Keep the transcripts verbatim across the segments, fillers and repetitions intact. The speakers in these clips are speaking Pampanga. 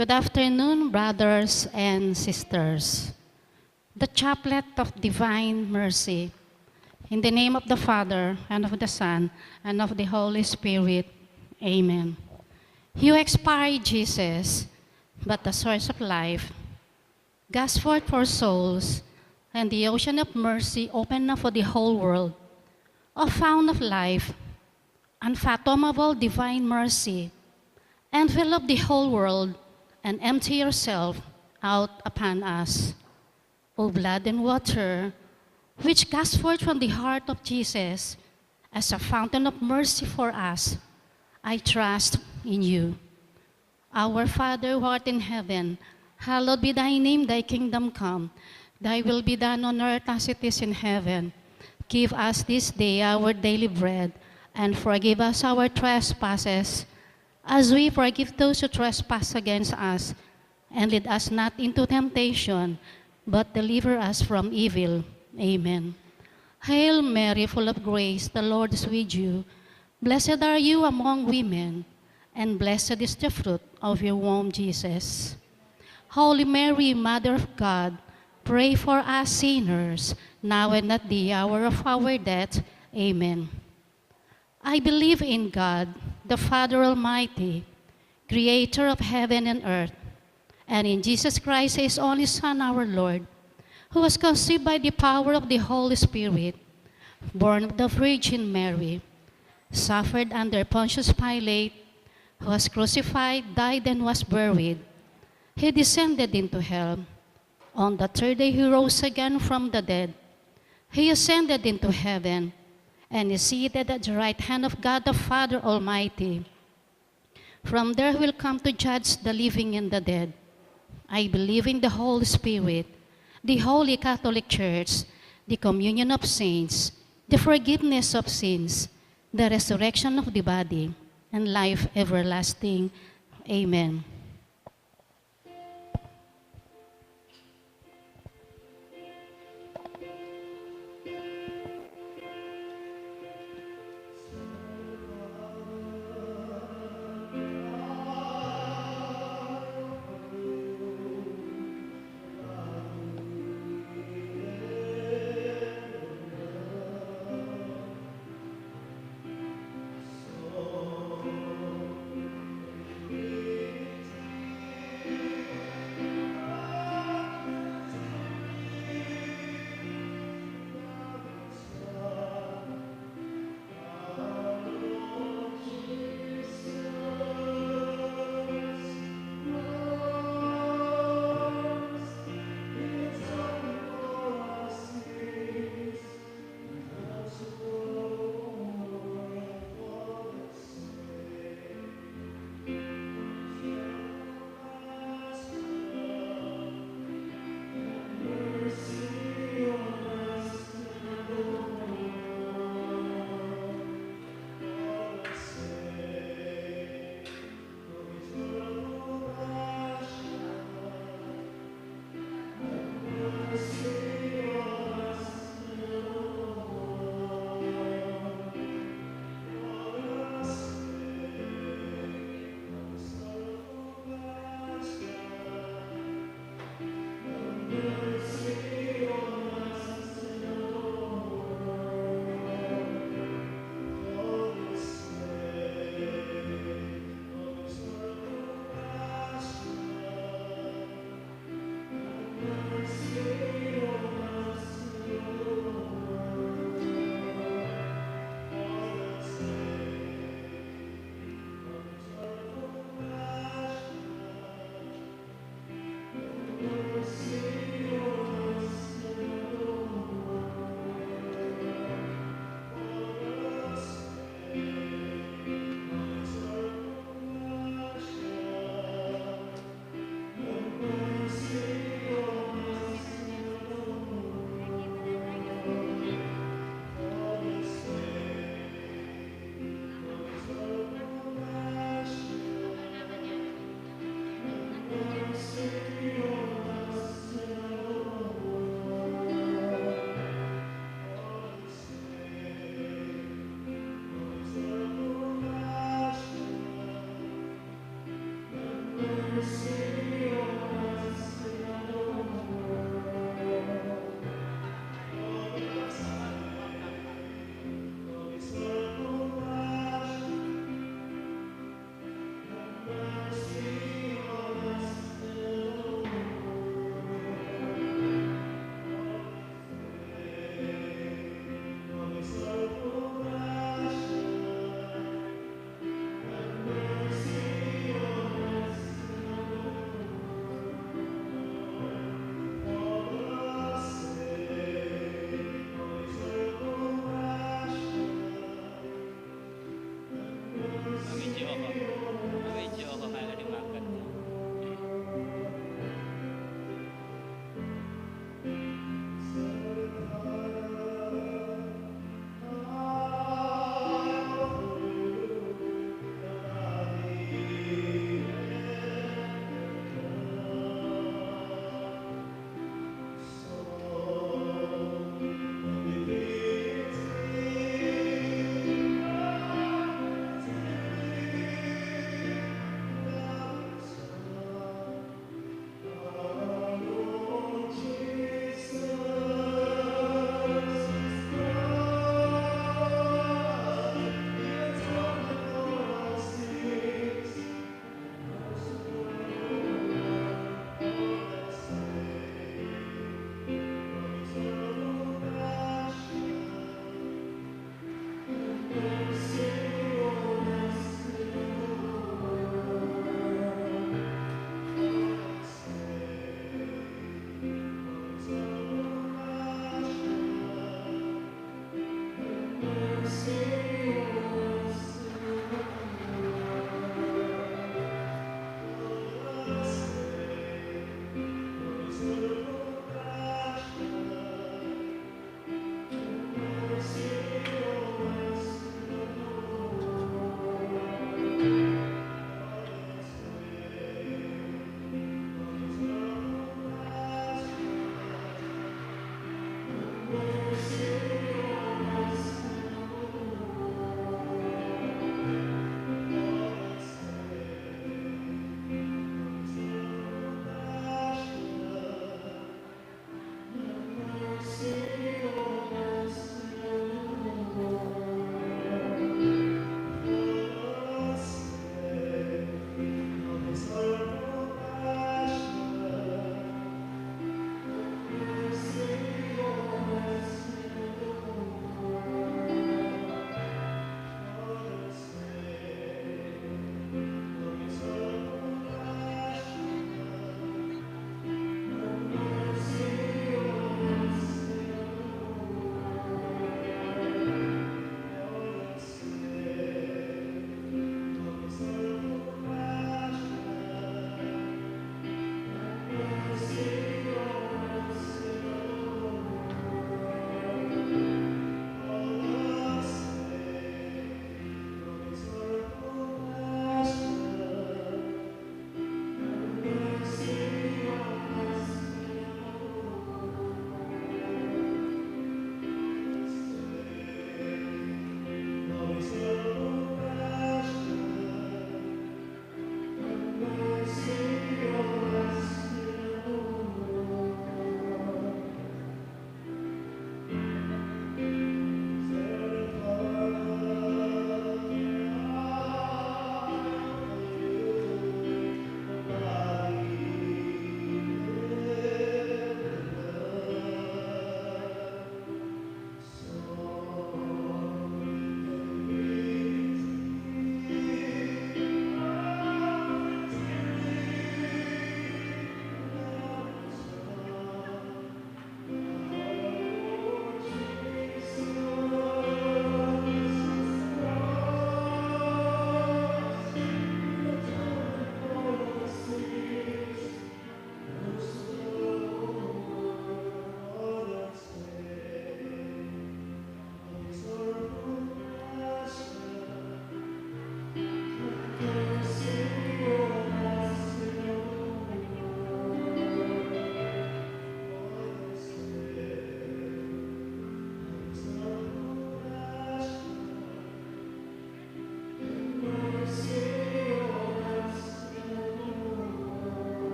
Good afternoon, brothers and sisters. The Chaplet of Divine Mercy. In the name of the Father, and of the Son, and of the Holy Spirit. Amen. You expired, Jesus, but the source of life, gushing forth for souls, and the ocean of mercy opened up for the whole world. O fount of life, unfathomable divine mercy, envelop the whole world and empty yourself out upon us. O blood and water, which gush forth from the heart of Jesus as a fountain of mercy for us, I trust in you. Our Father who art in heaven, hallowed be thy name, thy kingdom come. Thy will be done on earth as it is in heaven. Give us this day our daily bread, and forgive us our trespasses, as we forgive those who trespass against us. And lead us not into temptation, but deliver us from evil. Amen. Hail Mary, full of grace, the Lord is with you. Blessed are you among women, and blessed is the fruit of your womb, Jesus. Holy Mary, Mother of God, pray for us sinners, now and at the hour of our death. Amen. I believe in God, the Father Almighty, creator of heaven and earth, and in Jesus Christ, his only Son, our Lord, who was conceived by the power of the Holy Spirit, born of the Virgin Mary, suffered under Pontius Pilate, was crucified, died, and was buried. He descended into hell. On the third day he rose again from the dead. He ascended into heaven and is seated at the right hand of God the Father Almighty. From there he will come to judge the living and the dead. I believe in the Holy Spirit, the Holy Catholic Church, the communion of saints, the forgiveness of sins, the resurrection of the body, and life everlasting. Amen.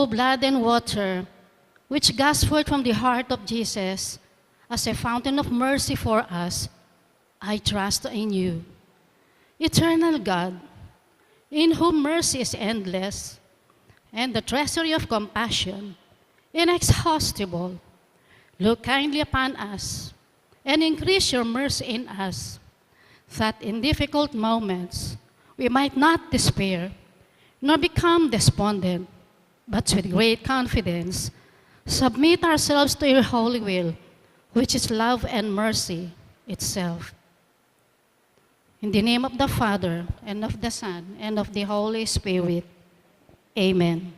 blood and water, which gush forth from the heart of Jesus as a fountain of mercy for us, I trust in you. Eternal God, in whom mercy is endless, and the treasury of compassion inexhaustible, look kindly upon us and increase your mercy in us, that in difficult moments we might not despair nor become despondent, but with great confidence submit ourselves to your holy will, which is love and mercy itself. In the name of the Father, and of the Son, and of the Holy Spirit. Amen.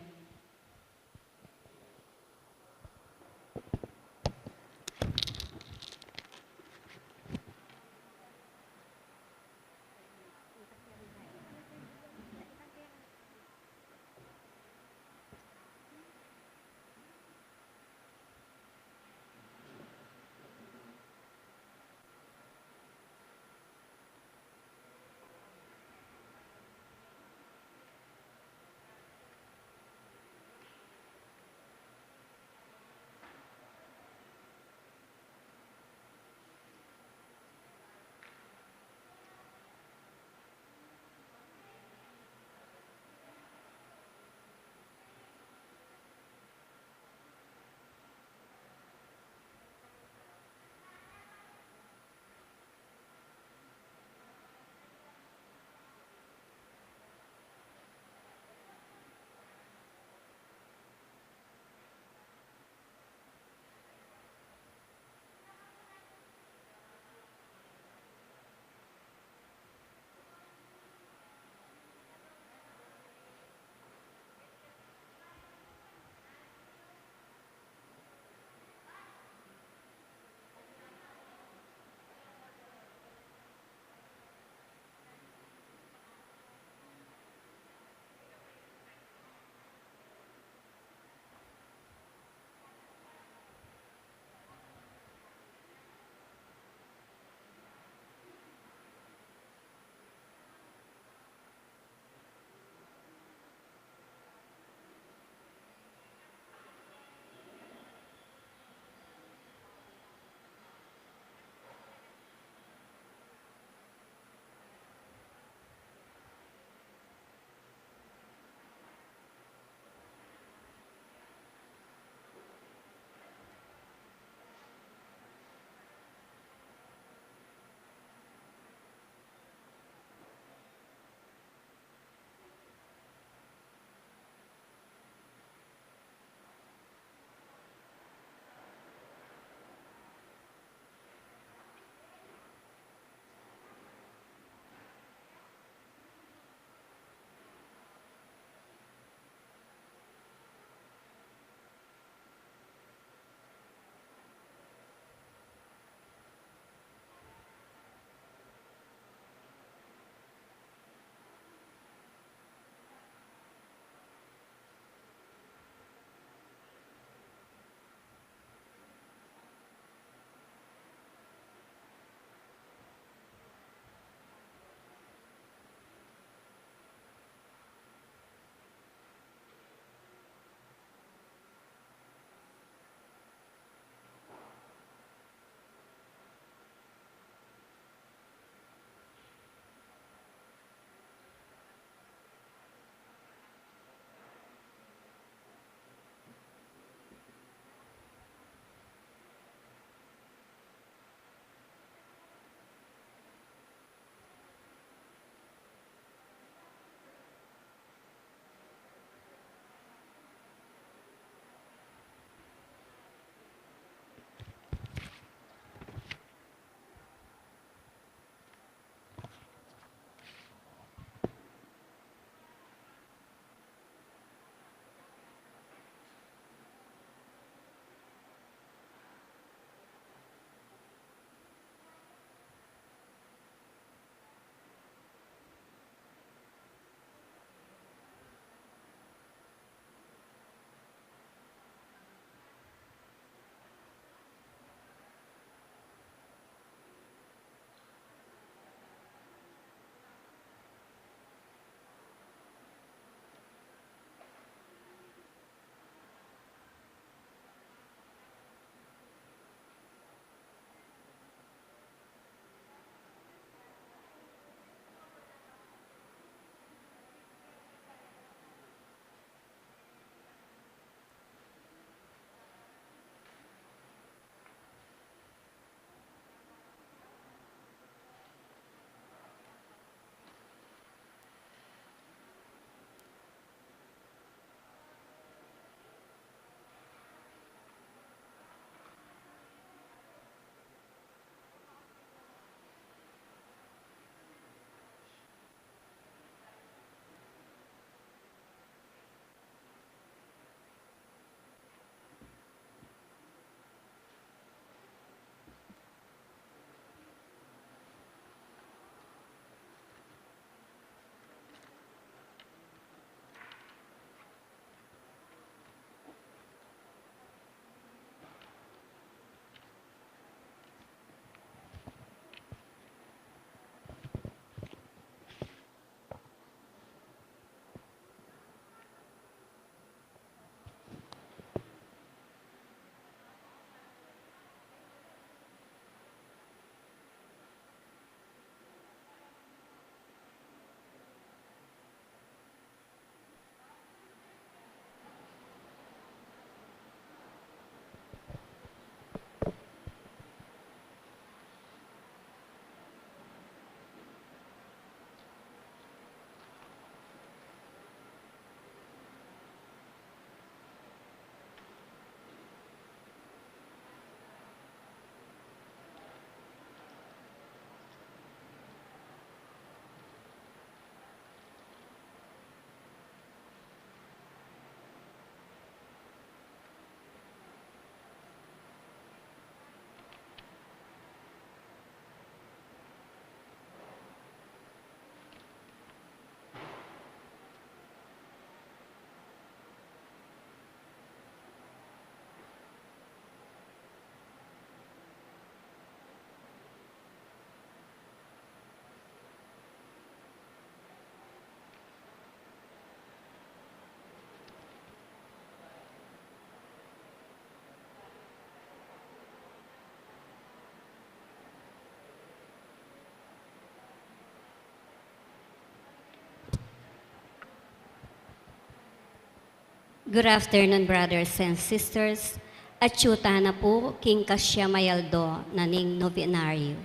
Good afternoon, brothers and sisters. Atyu tana pu king kasyam a aldo na ning nobenaryo.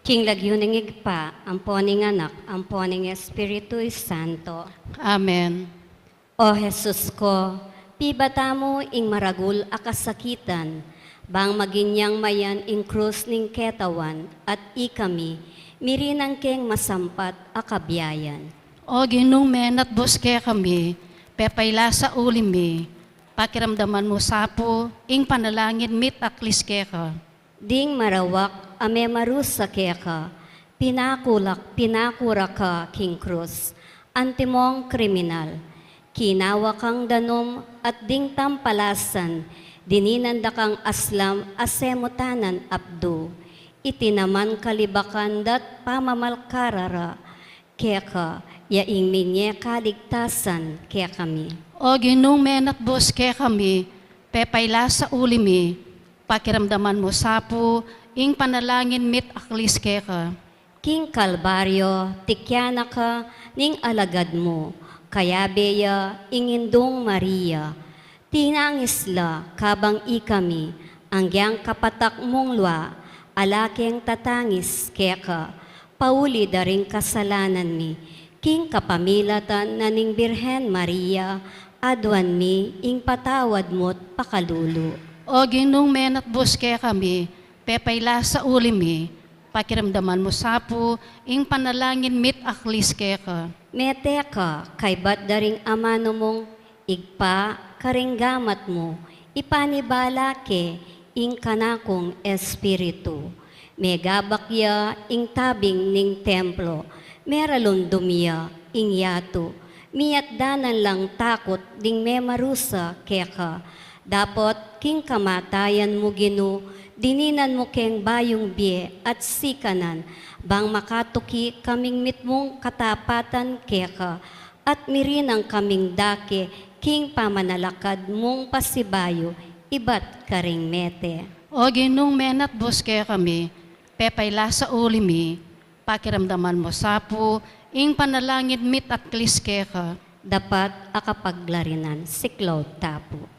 King lagyu ning Ibpa, ampo ning Anak, ampo ning Espiritu Santo. Amen. O Jesus ko, pibata mu ing maragul a kasakitan, bang maging yang mayan ing krus ning ketawan, at ikami, mirinan keng masampat a kabiayan. O Ginung menatbus kekami, pepaila sa uli mi, pakiramdaman mu sa pu ing panalangin mit aklis keka. Ding marawak a memarusa keka, pinakulak, pinakura ka king krus, antimong kriminal. Kinawa kang danum at ding tampalasan, dininan da kang aslam a semutanan apdu. Iti naman kalibakan da't pamamalkarara keka, ya ing minye kaligtasan kekami. O Ginung menatbus kekami, pepaila sa uli mi, pakiramdaman mu sa pu ing panalangin mit aklis keka. King Kalbaryo, tikyan na ka ning alagad mu, kayabe ya ing Indung Maria. Tinangis la kabang ikami, anggiyang kapatak mung lua, ala keng tatangis keka, pauli da ring kasalanan mi, king kapamilatan na ning Birhen Maria, aduan mi ing patawad mu't pakalulu. O Ginung menatbus kekami, pepaila sa uli mi, pakiramdaman mu sa pu ing panalangin mit aklis keka. Mete ka kaybat da ring amanu mung Ibpa, karing gamat mu, ipanibala ke ing kanakung espiritu. Megabak ya ing tabing ning templo, meralundum ya ing yatu, miatdanan lang takut ding memarusa keka. Dapot king kamatayan mu, Ginu, dininan mu keng bayung bie at sikanan, bang makatuki kaming mitmung katapatan keka, at mirinan kaming dake king pamanalakad mung pasibayu ibat karing mete. O Ginung menatbus kekami, pepaila sa uli mi, pakiramdaman mu sa pu ing panalangin mit aklis keka. Dapat a kapaglarinan, siklaud ta pu.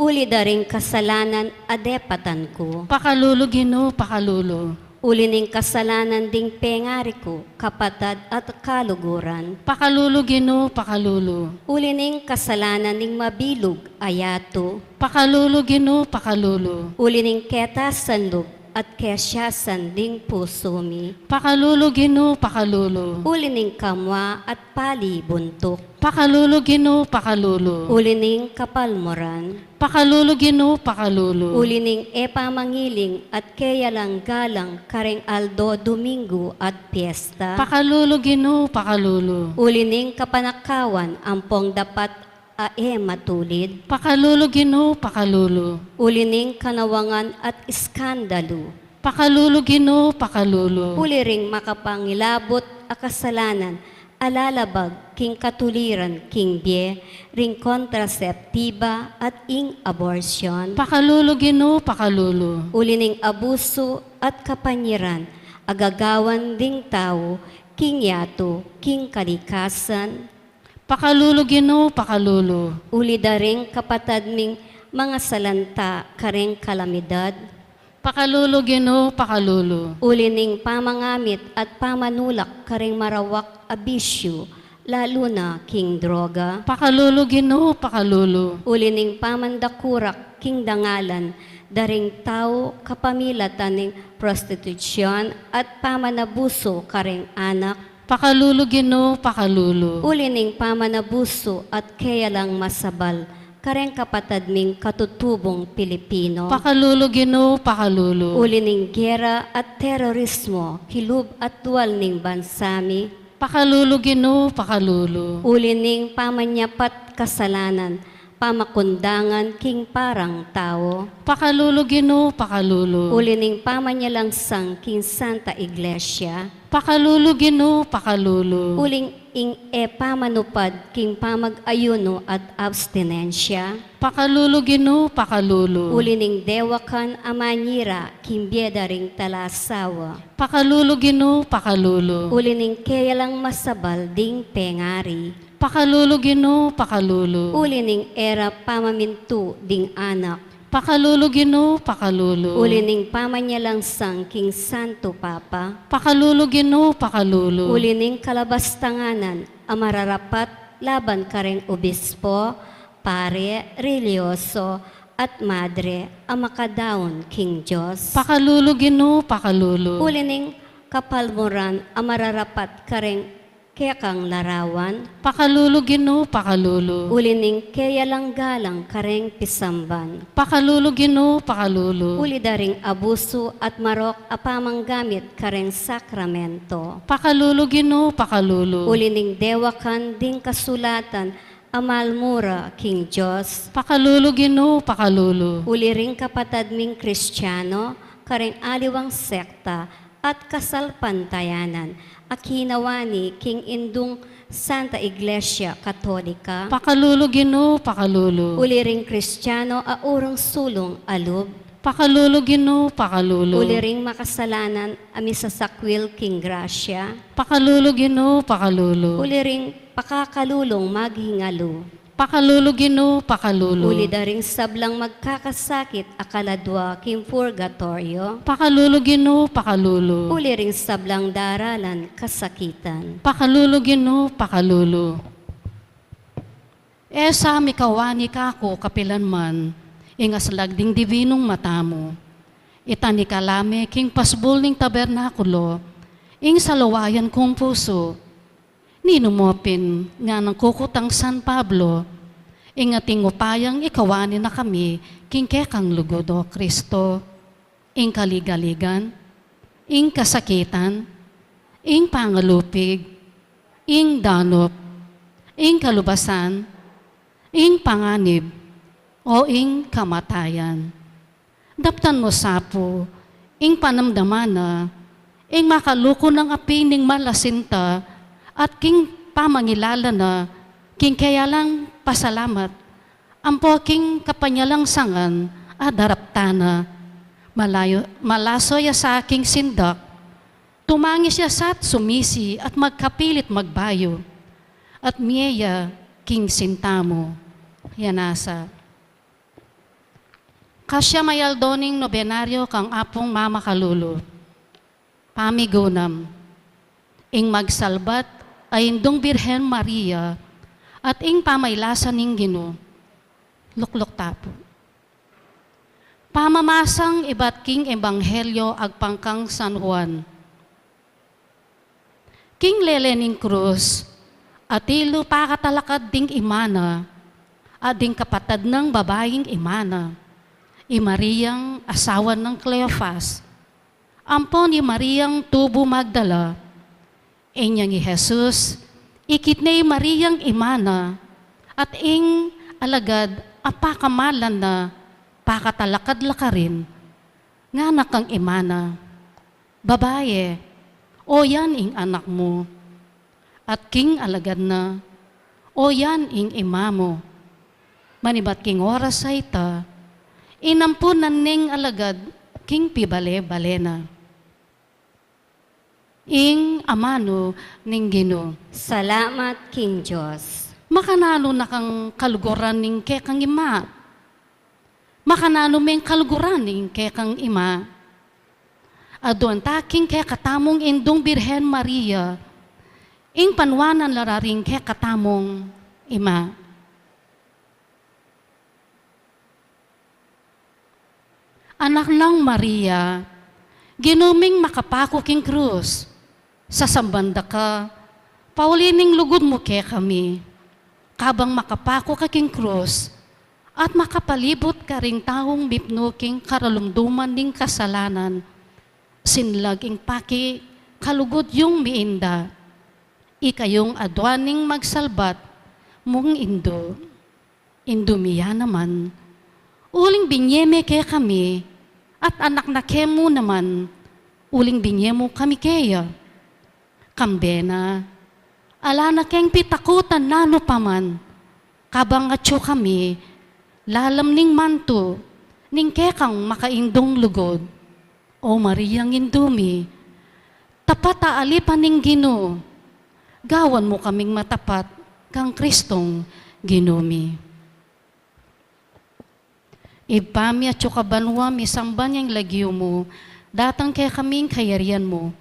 Uli da ring kasalanan a depatan ku. Pakalulu, Ginu, pakalulu. Uli ning kasalanan ding pengari ku, kapatad at kaluguran. Pakalulu, Ginu, pakalulu. Uli ning kasalanan ning mabilug a yatu. Pakalulu, Ginu, pakalulu. Uli ning ketasan lub at kesiasan ding pusu mi. Pakalulu, Ginu, pakalulu. Uli ning kamua at pali buntuk. Pakalulu, Ginu, pakalulu. Uli ning kapalmuran. Pakalulu, Ginu, pakalulu. Uli ning e pamangiling at keya lang galang kareng aldo Domingo at piesta. Pakalulu, Ginu, pakalulu. Uli ning kapanakawan ampong dapat a e matulid. Pakalulu, Ginu, pakalulu. Uli ning kanawangan at iskandalu. Pakalulu, Ginu, pakalulu. Uli ring makapangilabut a kasalanan a lalabag king katuliran king bie, ring kontraseptiba at ing aborsion. Pakalulu, Ginu, pakalulu. Uli ning abusu at kapanyiran a gagawan ding tau king yatu king kalikasan. Pakalulu, Ginu, pakalulu. Uli da ring kapatad ming mangasalanta kareng kalamidad. Pakalulu, Ginu, pakalulu. Uli ning pamangamit at pamanulak kareng marawak a bisyu, lalu na king droga. Pakalulu, Ginu, pakalulu. Uli ning pamandakurak king dangalan da ring tau kapamilatan ning prostitusion at pamanabusu kareng anak. Pakalulu, Ginu, pakalulu. Uli ning pamanabusu at keya lang masabal kareng kapatad ming katutubung Pilipino. Pakalulu, Ginu, pakalulu. Uli ning gera at terorismo kilub at dual ning bansa mi. Pakalulu, Ginu, pakalulu. Uli ning pamanyapat kasalanan, pamakundangan king parang tau. Pakalulu, Ginu, pakalulu. Uli ning pamanyalangsang king Santa Iglesia. Pakalulu, Ginu, pakalulu. Uling ing e pamanupad king pamag-ayuno at abstinensya. Pakalulu, Ginu, pakalulu. Uli ning dewakan a manyira king bie da ring talasawa. Pakalulu, Ginu, pakalulu. Uli ning keya lang masabal ding pengari. Pakalulu, Ginu, pakalulu. Uli ning e ra pamamintu ding anak. Pakalulu, Ginu, pakalulu. Uli ning pamanyalangsang king Santo Papa. Pakalulu, Ginu, pakalulu. Uli ning kalabastanganan a mararapat laban kareng obispo, pare, reliyoso, at madre a makadaun king Dios. Pakalulu, Ginu, pakalulu. Uli ning kapalmuran a mararapat kareng kekang larawan. Pakalulu, Ginu, pakalulu. Uli ning keya lang galang kareng pisamban. Pakalulu, Ginu, pakalulu. Uli da ring abusu at marok a pamanggamit kareng sakramento. Pakalulu, Ginu, pakalulu. Uli ning dewakan ding kasulatan a malmura king Dios. Pakalulu, Ginu, pakalulu. Uli ring kapatad ming Kristiano kareng aliwang sekta at kasalpantayanan a kinawani king indung Santa Iglesia Katolika. Pakalulu, Ginu, pakalulu. Uli ring Kristiano a urung sulung a lub. Pakalulu, Ginu, pakalulu. Uli ring makasalanan a misasakwil king grasya. Pakalulu, Ginu, pakalulu. Uli ring pakakalulung maghingalu. Pakalulu, Ginu, pakalulu. Uli da ring sablang magkakasakit a kaladwa king purgatoryo. Pakalulu, Ginu, pakalulu. Uli ring sablang daralan kasakitan. Pakalulu, Ginu, pakalulu. E sa mikawani kaku kapilan man ing aslag ding dibinung mata mu. Itani ka la me king pasbul ning tabernakulo ing saluwayan kung pusu. Ninu mu pin nganang kukutang San Pablo, ing atin upayang ikawani na kami king kekang lugud, O Kristo, ing kaligaligan, ing kasakitan, ing pangalupig, ing danup, ing kalubasan, ing panganib, o ing kamatayan. Daptan mu sa pu ing panamdaman na ing makaluku nang api ning malasinta at king pamangilala na king keya lang pasalamat ampo king kapanyalangsangan a daraptan na. Malayo, malaso ya sa king sindak, tumangis ya sa at sumisi at magkapilit magbayu at mie ya king sinta mu. Ya nasa. Kasya mayaldo ning nobenaryo kang Apung Mamakalulu. Pamigunam, ing magsalbat a Indung Birhen Maria at ing pamailasa ning Ginu. Lukluk ta pu. Pamamasang ibat king Ebanghelyo agpang kang San Juan. King lele ning krus, atilu pakatalakad ding ima na, at ding kapatad nang babaing ima na, i Mariang asawa nang Cleofas, ampon i Mariang tubu Magdala. Inyang i Jesus, ikit ne i Mariang ima na, at ing alagad a pakamalan na, pakatalakad la karin. Ngana kang ima na, "Babaye, o yan ing anak mu." At king alagad na, "O yan ing ima mu." Manibat king oras a ita, inampunan neng alagad king pibale-bale na. Ing amanu ning Ginu. Salamat king Dios. Makananu na kang kaluguran ning kekang ima? Makananu meng kaluguran ning kekang ima? Aduan ta king kekatamung Indung Birhen Maria, ing panuanan la ra ring kekatamung ima. Anak nang Maria, Ginu ming makapaku king krus, sasamban da ka, pauli ning lugud mu kekami, kabang makapaku ka king krus, at makapalibut karing taung mipnu king karalumduman ning kasalanan, sinlag ing pakikalugud yung miinda. Ikayung aduan ning magsalbat mung Indu. Indu mi ya naman, uling binie me kekami, at anak na ke mu naman, uling binie mu kami keya. Kambe na, ala na keng pitakutan nanu pa man, kabang atyu kami lalam ning mantu ning kekang makaindung lugud. O Mariang Indu mi, tapat a alipan ning Ginu, gawan mu kaming matapat kang Kristong Ginu mi. Ibpa mi, atsu ka banua, misamban ya ing lagyu mu, datang kekami ing kayarian mu,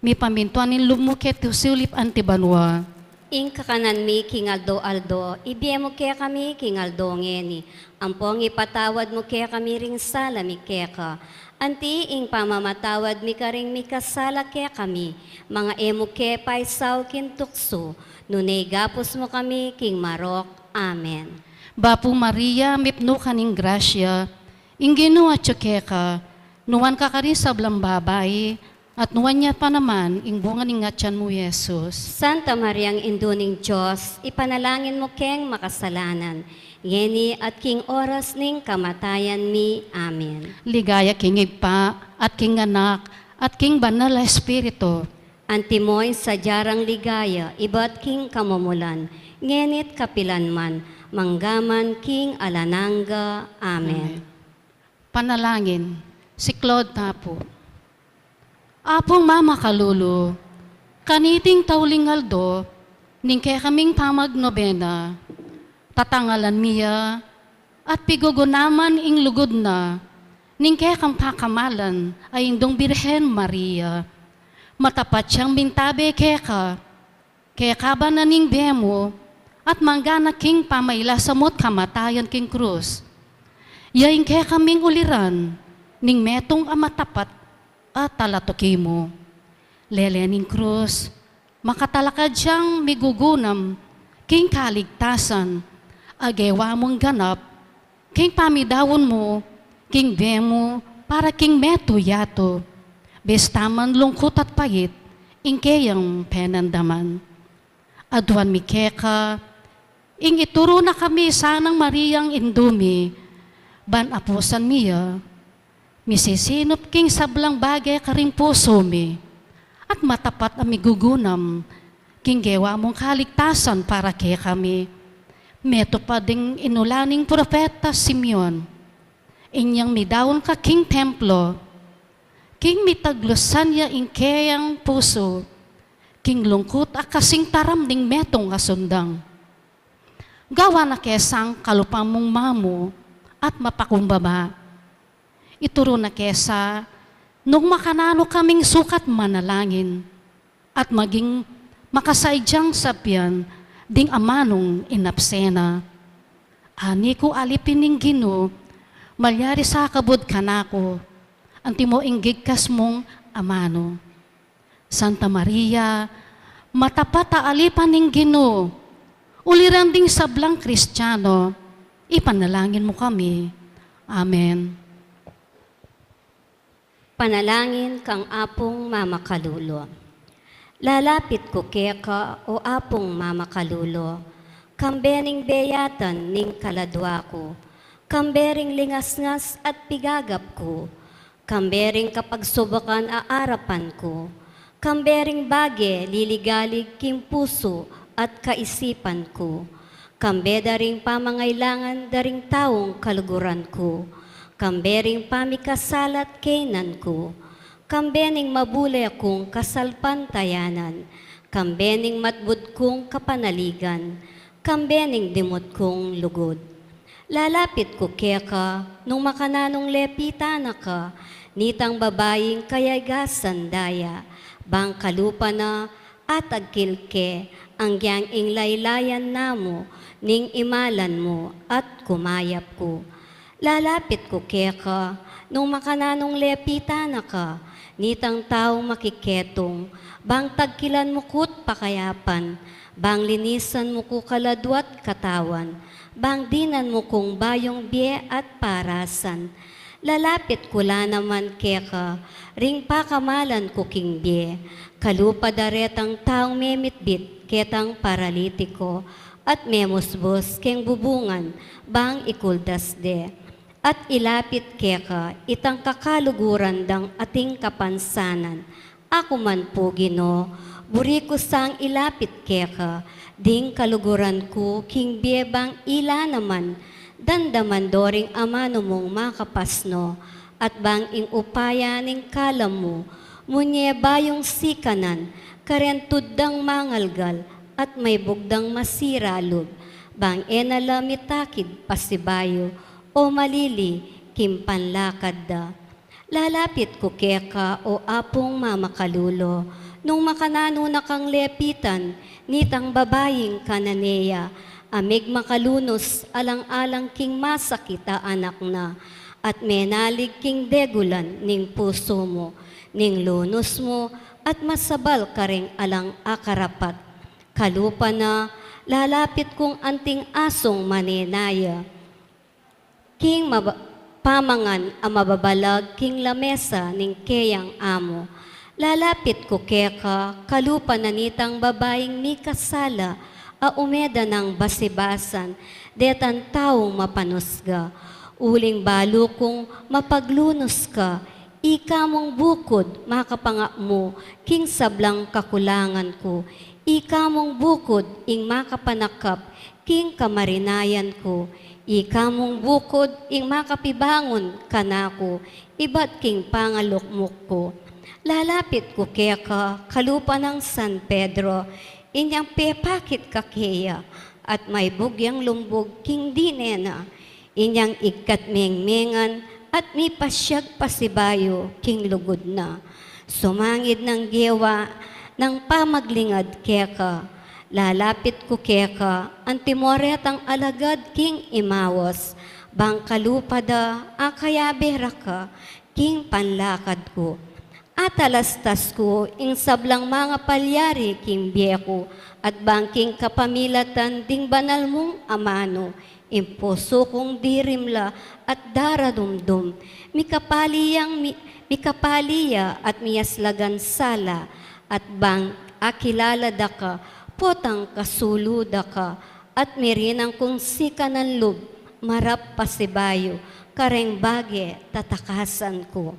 mipamintuan ing lub mu keti sulip anti banua. Ing kakanan mi king aldo-aldo, ibie mu kekami king aldo ngeni, ampong ipatawad mu kekami ring sala mi keka, anti ing pamamatawad mi karing mikasala kekami, manga e mu ke paisaul king tuksu, nune igapus mu kami king marok. Amen. Bapu Maria, mipnu ka ning grasya, ing Ginu atyu keka, nuan ka karing sablang babai, at nuan ya pa naman ing bunga ning atian mu, Jesus. Santa Mariang Indu ning Dios, ipanalangin mu keng makasalanan, ngeni at king oras ning kamatayan mi. Amen. Ligaya king Ibpa, at king Anak, at king Banal a Espiritu. Antimo ing sadya rang ligaya, ibat king kamumulan, ngeni't kapilan man, mangga man king alang angga. Amen. Amen. Panalangin, siklaud tamu pu. Apung mamakalulu, kaniting tauling aldo ning kekaming pamagnobena, tatangalan mi ya at pigugunaman ing lugud na ning kekang pakamalan a Indung Birhen Maria. Matapat yang mintabe keka, kekaban na ning bie mu, at mangga na king pamailasamu't kamatayan king krus. Ya ing kekaming uliran ning metung a matapat a talatuki mu. Lele ning krus, makatalakad yang migugunam king kaligtasan a gewa mung ganap king pamidaun mu king bie mu para king metung yatu, bista man lungkut at pait ing keyang penandaman. Aduan mi keka ing ituru na kami sanang Mariang Indu mi, ban apusan mi ya misisinup king sablang bage karing pusu mi, at matapat a migugunam king gewa mung kaligtasan para kekami. Metupad ding inulat ning propeta Simeon, inyang midaun ka king templo, king mitaglusan ya ing keyang pusu king lungkut a kasing taram ning metung a sundang. Gawan na ke sang kalupa mung mamu at mapakumbaba. Ituru na ke sa nung makananu kaming sukat manalangin at maging makasaidyang sabian ding amanung inapsena. Ani ku alipin ning Ginu, Malyari sa kabud kanaku, antimo ing gigkas mung amanu. Santa Maria, matapat a alipan ning Ginu, uliran ding sablang Kristiano, ipanalangin mu kami. Amen. Panalangin kang Apung Mamakalulu. Lalapit ku keka, o Apung Mamakalulu, kambe ning beyatan ning kaladua ku, kambe ring lingasngas at pigagap ku, kambe ring kapagsubukan a arapan ku, kambe ring bage liligalig king pusu at kaisipan ku, kambe da ring pamangailangan da ring taung kaluguran ku, kambe ring pamikasalat kaynan ku, kambe ning mabule kung kasalpantayanan, kambe ning matbud kung kapanaligan, kambe ning dimut kung lugud. Lalapit ku keka, nung makananung lepitan na ka, nitang babaing kayagasan daya, bang kalupa na, atagkil ke, anggyang ing laylayan na mu, ning imalan mu, at kumayap ku. Lalapit ku keka, nung makananung lepitan na ka, nitang taung makiketung, bang tagkilan mu ku't pakayapan, bang linisan mu ku kaladua't katawan, bang dinan mu kung bayung bie at parasan. Lalapit ku la naman keka, ring pakamalan ku king bie, kalupa da retang taung memitbit ketang paralitiko, at memusbus keng bubungan, bang ikuldas de. At ilapit keka itang kakaluguran dang ating kapansanan. Aku man pu, Ginu, buri ku sang ilapit keka ding kaluguran ku king bie bang ila naman, dandaman do ring amanu mung makapasno, at bang ing upaya ning kalam mu, munye bayung sikanan, kareng tuddang mangalgal, at maybug dang masira lub, bang e na la mitakid pasibayu, o malili king panlakad da. Lalapit ku keka, o Apung Mamakalulu, nung makananu na kang lepitan, nitang babaing Cananea, a migmakalunus alang-alang king masakit a anak na, at menalig king degulan ning pusu mu, ning lunus mu, at masabal kareng alang akarapat. Kalupa na, lalapit kung anting asung manenaya king maba-, pamangan a mababalag king lamesa ning keyang amu. Lalapit ku keka, kalupa na nitang babaing mikasala a ume da nang basibasan detang taung mapanusga. Uling balu kung mapaglunus ka, ika mung bukud makapangapmu king sablang kakulangan ku, ika mung bukud ing makapanakap king kamarinayan ku, ika mung bukud ing makapibangun kanaku ibat king pangalukmuk ku. Lalapit ku keka, kalupa nang San Pedro, inyang pepakit ka keya, at maybug yang lumbug king dine na, inyang igkat mengmengan at mipasyag pasibayu king lugud na. Sumangid nang gewa nang pamaglingad keka, lalapit ku keka, antimo retang alagad king Emaus, bang kalupa da, akayabe ra ka king panlakad ku. Atalastas ku ing sablang mangapalyari king bie ku, at bang king kapamilatan ding banal mung amanu, ing pusu kung dirimla at daradumdum, mikapali yang mi-, mikapali ya at miyaslagan sala, at bang akilala da ka, potang kasulu da ka, at mirinang kung sikanan lub, marap pasibayu kareng bage tatakasan ku.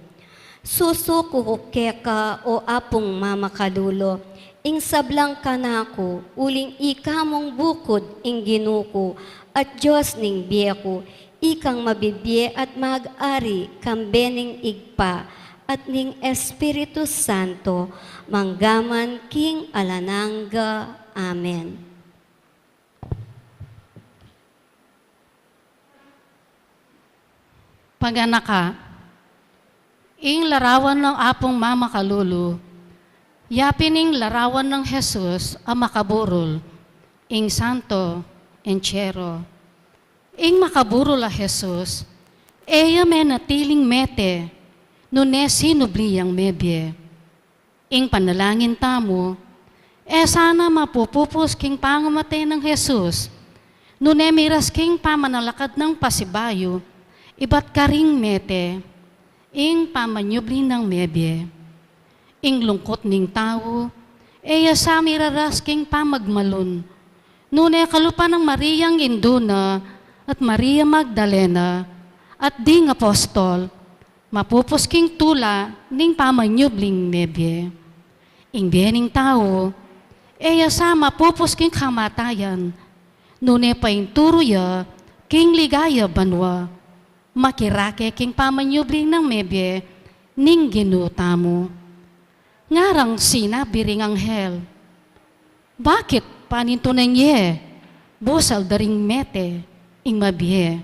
Susuku ku keka, o Apung Mamakalulu, ing sablang kanaku, uling ika mung bukud ing Ginu ku at Dios ning bie ku, ikang mabibie at mag-ari kambe ning Ibpa at ning Espiritu Santo, manggaman king alang angga. Amen. Paganaka, ing larawan nang Apung Mamakalulu, yapin ing larawan nang Jesus a makaburul, ing santo, entero. Ing makaburul a Jesus, E ya menatiling mete, nune sinubli yang mebie. Ing panalangin tamu, e sana mapupupus king pamamate nang Jesus, nune miras king pamanalakad nang pasibayu, ibat karing mete, ing pamanyubli nang mebie. Ing lungkut ning tau, e ya sa miraras king pamagmalun, nune kalupa nang Mariang indu na, at Maria Magdalena, at ding apostol, mapupus king tula ning pamanyubling mebie. Ing bie ning tau, e ya sa mapupus king kamatayan, nune painturu ya king ligaya banua, makirake king pamanyubling mebie ning Ginu tamu. Ngarang sinabi ring anghel, "Bakit panintunan ye busal da ring mete ing mabie?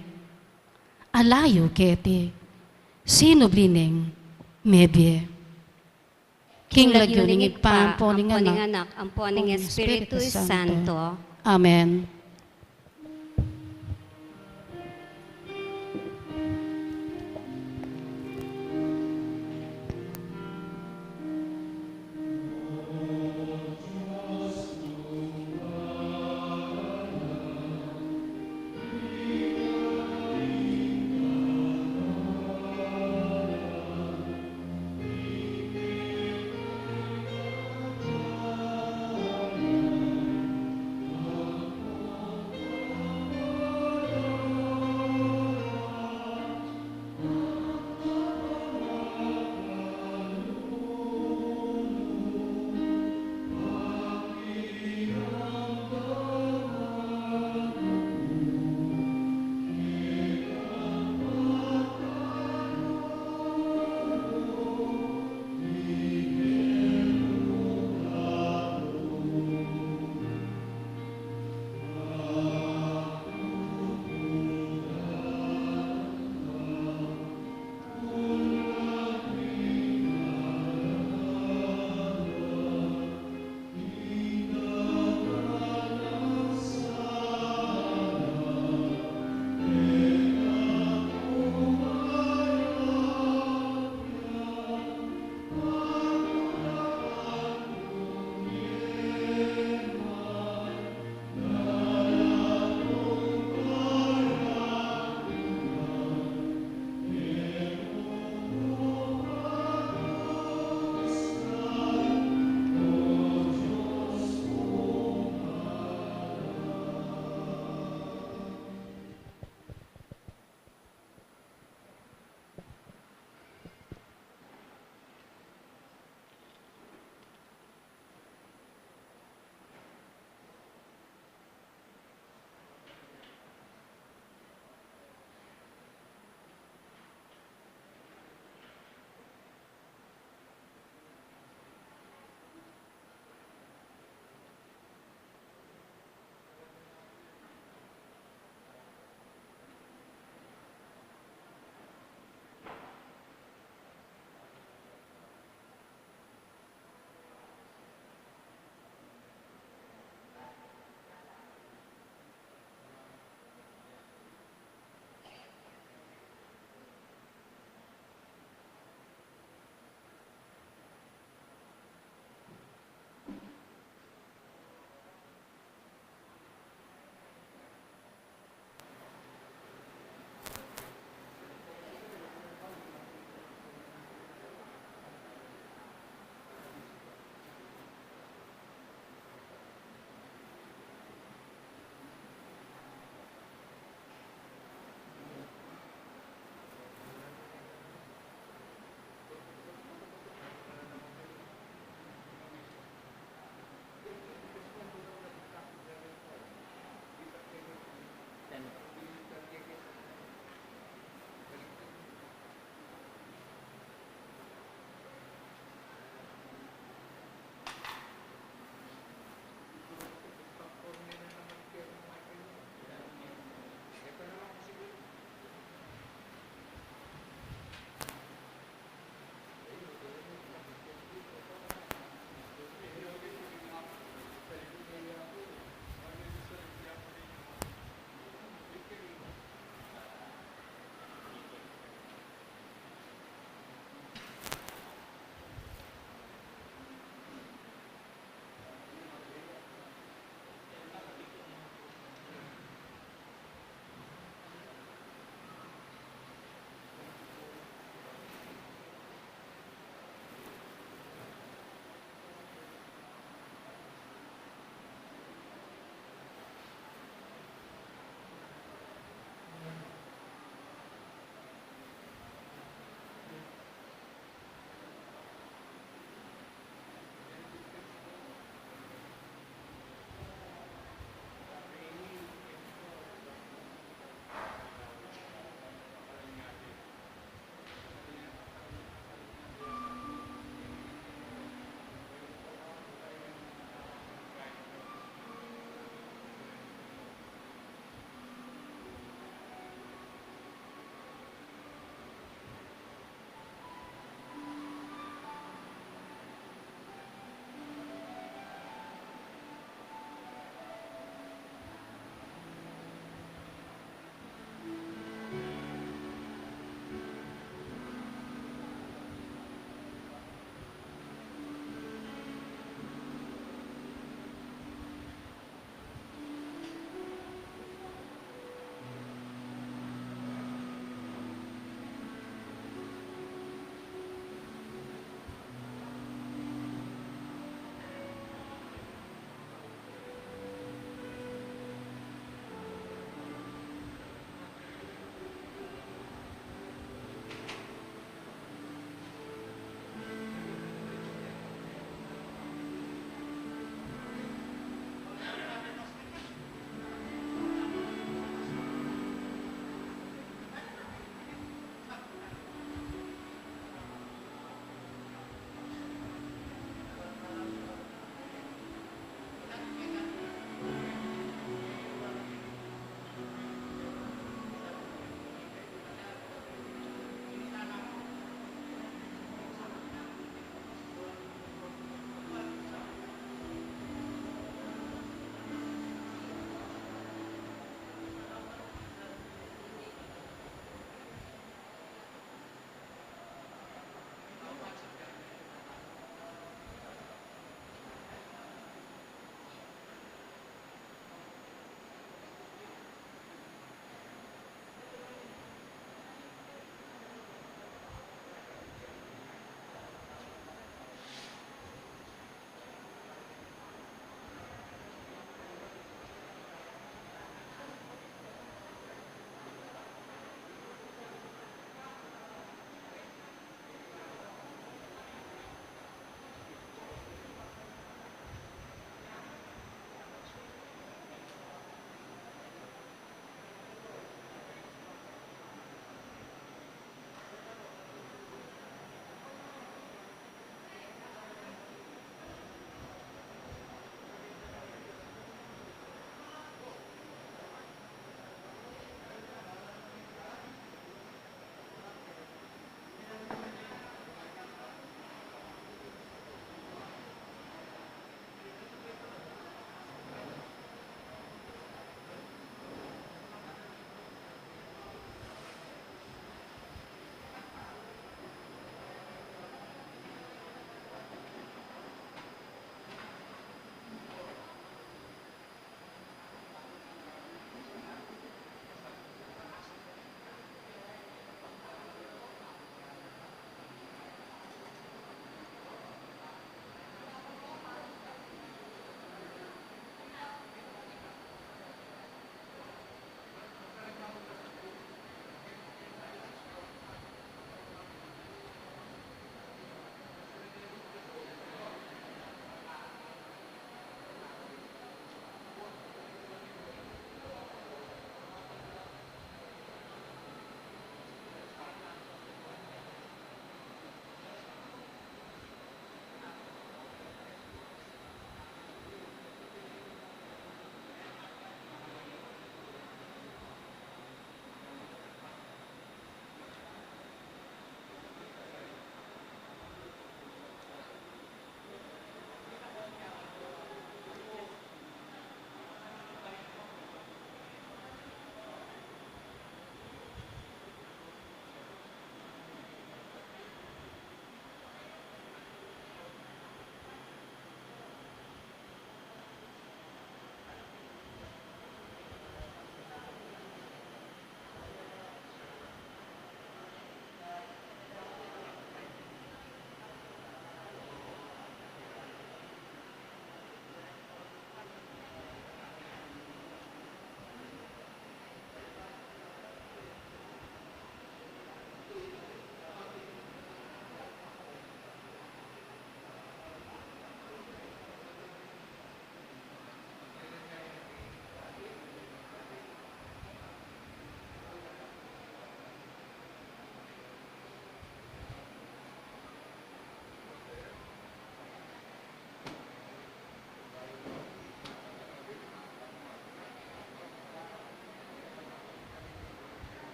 Alayu keti, sinubli neng mebie." King lagyu ning Ibpa, ampo ning Anak, ampo ning Espiritu Santo. Amen.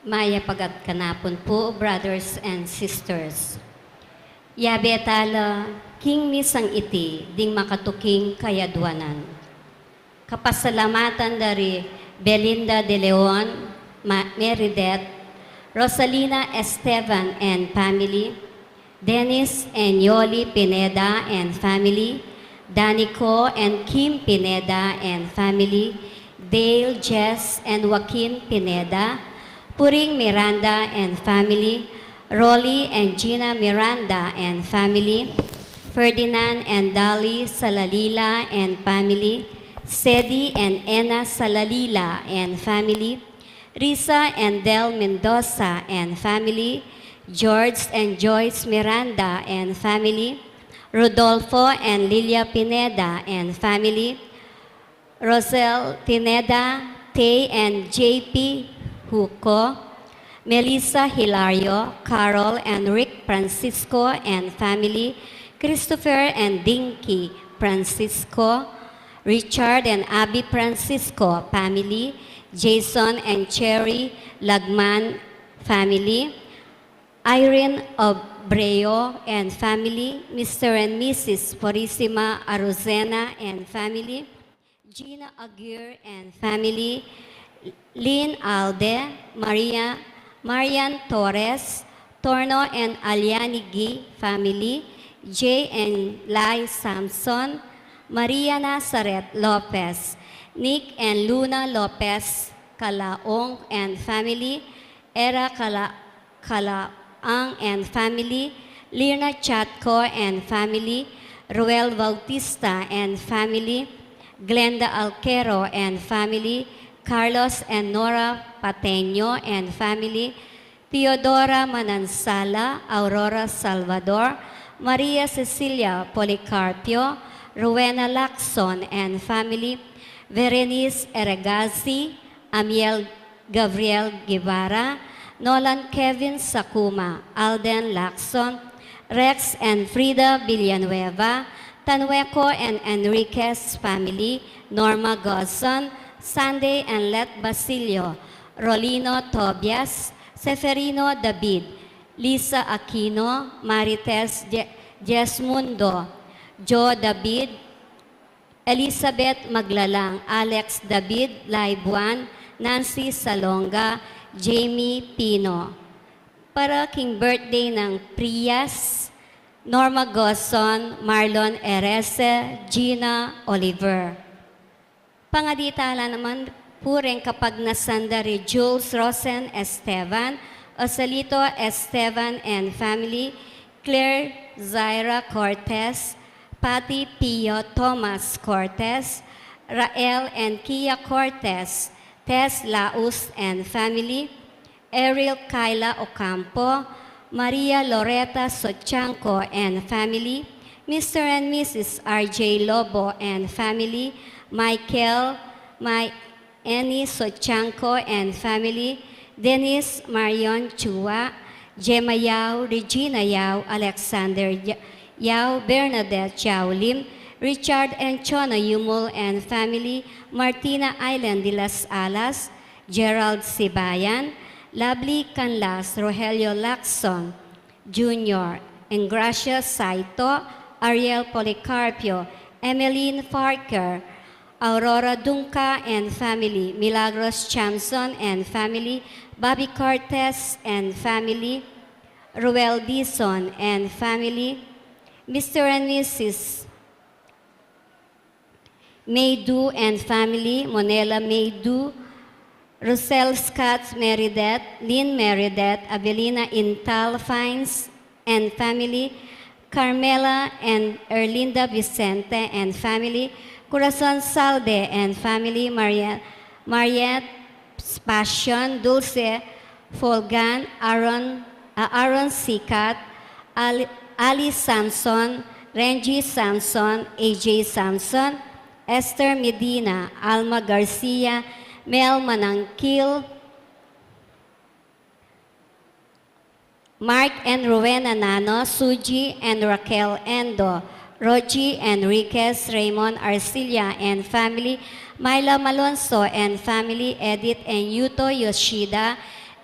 Mayap a gagkanapun pu, brothers and sisters. Yabe tala king misang iti ding makatuking kayadwanan. Kapasalamatan da ri Belinda de Leon, Ma-, Meredith, Rosalina Esteban and family, Dennis and Yoli Pineda and family, Danico and Kim Pineda and family, Dale, Jess and Joaquin Pineda, Puring Miranda and family, Rolly and Gina Miranda and family, Ferdinand and Dali Salalila and family, Sedi and Ena Salalila and family, Risa and Del Mendoza and family, George and Joyce Miranda and family, Rodolfo and Lilia Pineda and family, Rosel Pineda, Tay and J P Huco, Melissa Hilario, Carol and Rick Francisco and family, Christopher and Dinky Francisco, Richard and Abby Francisco family, Jason and Cherry Lagman family, Irene Obreo and family, Mister and Missus Purisima Arozena and family, Gina Aguirre and family, Lynn Alde, Maria, Marian Torres, Torno and Aliani Gee family, Jay and Lai Samson, Maria Nazareth Lopez, Nick and Luna Lopez Calaong and family, Era Cala-, Calaang and family, Lirna Chatco and family, Ruel Bautista and family, Glenda Alquero and family, Carlos and Nora Pateño and family, Theodora Manansala, Aurora Salvador, Maria Cecilia Policarpio, Rowena Lacson and family, Berenice Eregazi, Amiel Gabriel Guevara, Nolan Kevin Sakuma, Alden Lacson, Rex and Frida Villanueva, Tanueco and Enriquez family, Norma Gozon, Sunday and Let Basilio, Rolino Tobias, Seferino David, Lisa Aquino, Marites Ye-, Yesmundo, Joe David, Elizabeth Maglalang, Alex David, Lai Buan, Nancy Salonga, Jamie Pino. Para king birthday nang Prias, Norma Gozon, Marlon Erese, Gina Oliver. Pangadi tala naman pu reng kapagnasan da ri Jules Rosen Esteban, Ocelito Esteban and family, Claire Zaira Cortez, Patty Pio Thomas Cortez, Rael and Kia Cortez, Tess Laus and family, Eril Kyla Ocampo, Maria Loreta Sochanco and family, Mister and Missus R J Lobo and family, Michael, My Annie Sochanco and family, Dennis Marion Chua, Gemma Yao, Regina Yao, Alexander Ya-, Yao, Bernadette Yao Lim, Richard and Chona Yumul and family, Martina Island de las Alas, Gerald Sibayan, Lovely Canlas, Rogelio Lacson Junior, Engracia Saito, Ariel Policarpio, Emeline Parker, Aurora Dunca and family, Milagros Chamson and family, Bobby Cortez and family, Ruel Dizon and family, Mister and Missus Maydu and family, Monela Maydu, Russell Scott Meredith, Lynn Meredith, Avelina Intal Fines and family, Carmela and Erlinda Vicente and family, Corazon Salde and family, Maria, Mariette Passion, Dulce Folgan, Aaron, uh, Aaron Sikat, Ali, Ali Samson, Renji Samson, A J Samson, Esther Medina, Alma Garcia, Mel Manangkil, Mark and Rowena Nano, Suji and Raquel Endo, Roji Enriquez, Raymond Arcilla and family, Myla Malonzo and family, Edith and Yuto Yoshida,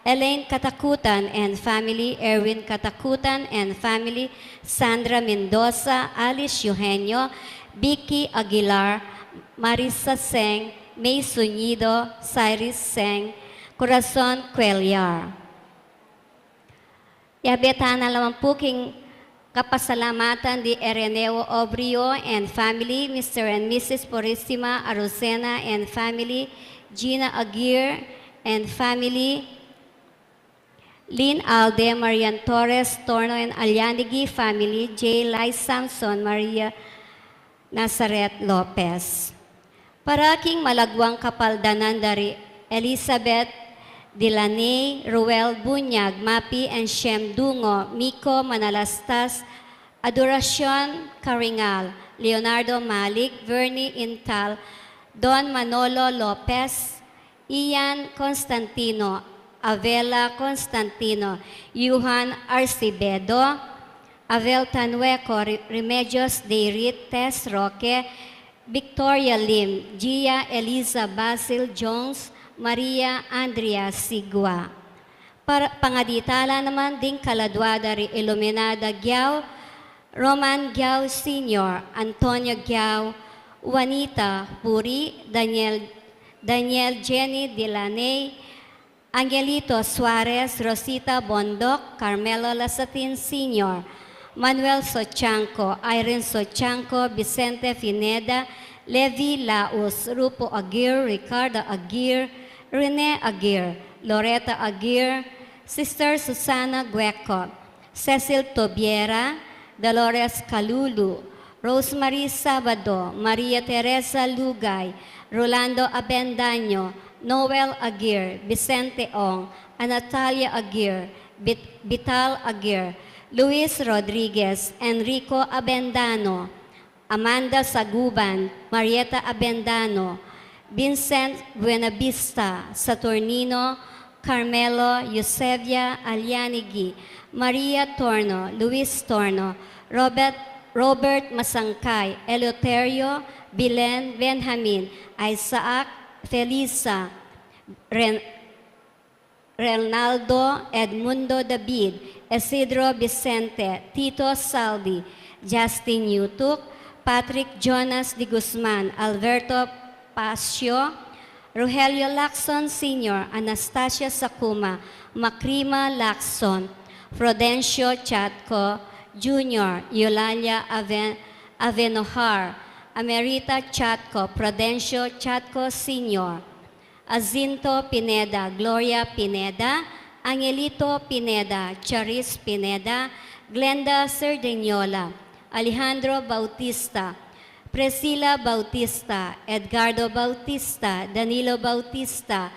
Elaine Katakutan and family, Erwin Katakutan and family, Sandra Mendoza, Alice Eugenio, Vicky Aguilar, Marisa Seng, May Suñido, Cyrus Seng, Corazon Cuellar. Yabe tana naman pu king kapasalamatan di Ereneo Obrio and family, Mister and Missus Purisima Arocena and family, Gina Aguirre and family, Lynn Alde, Marian Torres, Torno and Alianigi family, J. Lai Samson, Maria Nazaret Lopez. Para king malagwang kapaldanan da ri Elizabeth Dilaney, Ruel Bunyag, Mapi and Shem Dungo, Miko Manalastas, Adoracion Caringal, Leonardo Malik, Vernie Intal, Don Manolo Lopez, Ian Constantino, Avela Constantino, Yuhan Arcibedo, Avel Tanueco, Re-, Remedios Deirit, Tess Roque, Victoria Lim, Gia Eliza Basil Jones, Maria Andrea Sigua. Para, pangadi tala naman ding kaladua da ri Iluminada Giao, Roman Giao Senior, Antonio Giao, Juanita Puri, Daniel, Daniel Jenny Dilaney, Angelito Suarez, Rosita Bondoc, Carmelo Lasatin Senior, Manuel Sochanco, Irene Sochanco, Vicente Pineda, Levi Laus, Rupo Aguirre, Ricardo Aguirre, Rene Aguirre, Loretta Aguirre, Sister Susana Gueco, Cecil Tobiera, Dolores Calulu, Rosemary Sabado, Maria Teresa Lugay, Rolando Abendaño, Noel Aguirre, Vicente Ong, Anatalia Aguirre, Vit-, Vital Aguirre, Luis Rodriguez, Enrico Abendano, Amanda Saguban, Marieta Abendano, Vincent Buenavista, Saturnino, Carmelo, Eusebia Alianigi, Maria Torno, Luis Torno, Robert, Robert Masangkay, Eleuterio, Bilen, Benjamin, Isaac, Felisa, Ren-, Renaldo, Edmundo David, Isidro Vicente, Tito Saldi, Justin Yutuk, Patrick Jonas de Guzman, Alberto Pacio, Rogelio Lacson Senior, Anastasia Sakuma, Macrima Lacson, Prudencio Chatco Junior, Eulalia Aven-, Avenojar, Amerita Chatco, Prudencio Chatco Senior, Jacinto Pineda, Gloria Pineda, Angelito Pineda, Charis Pineda, Glenda Cerdeñola, Alejandro Bautista, Priscila Bautista, Edgardo Bautista, Danilo Bautista,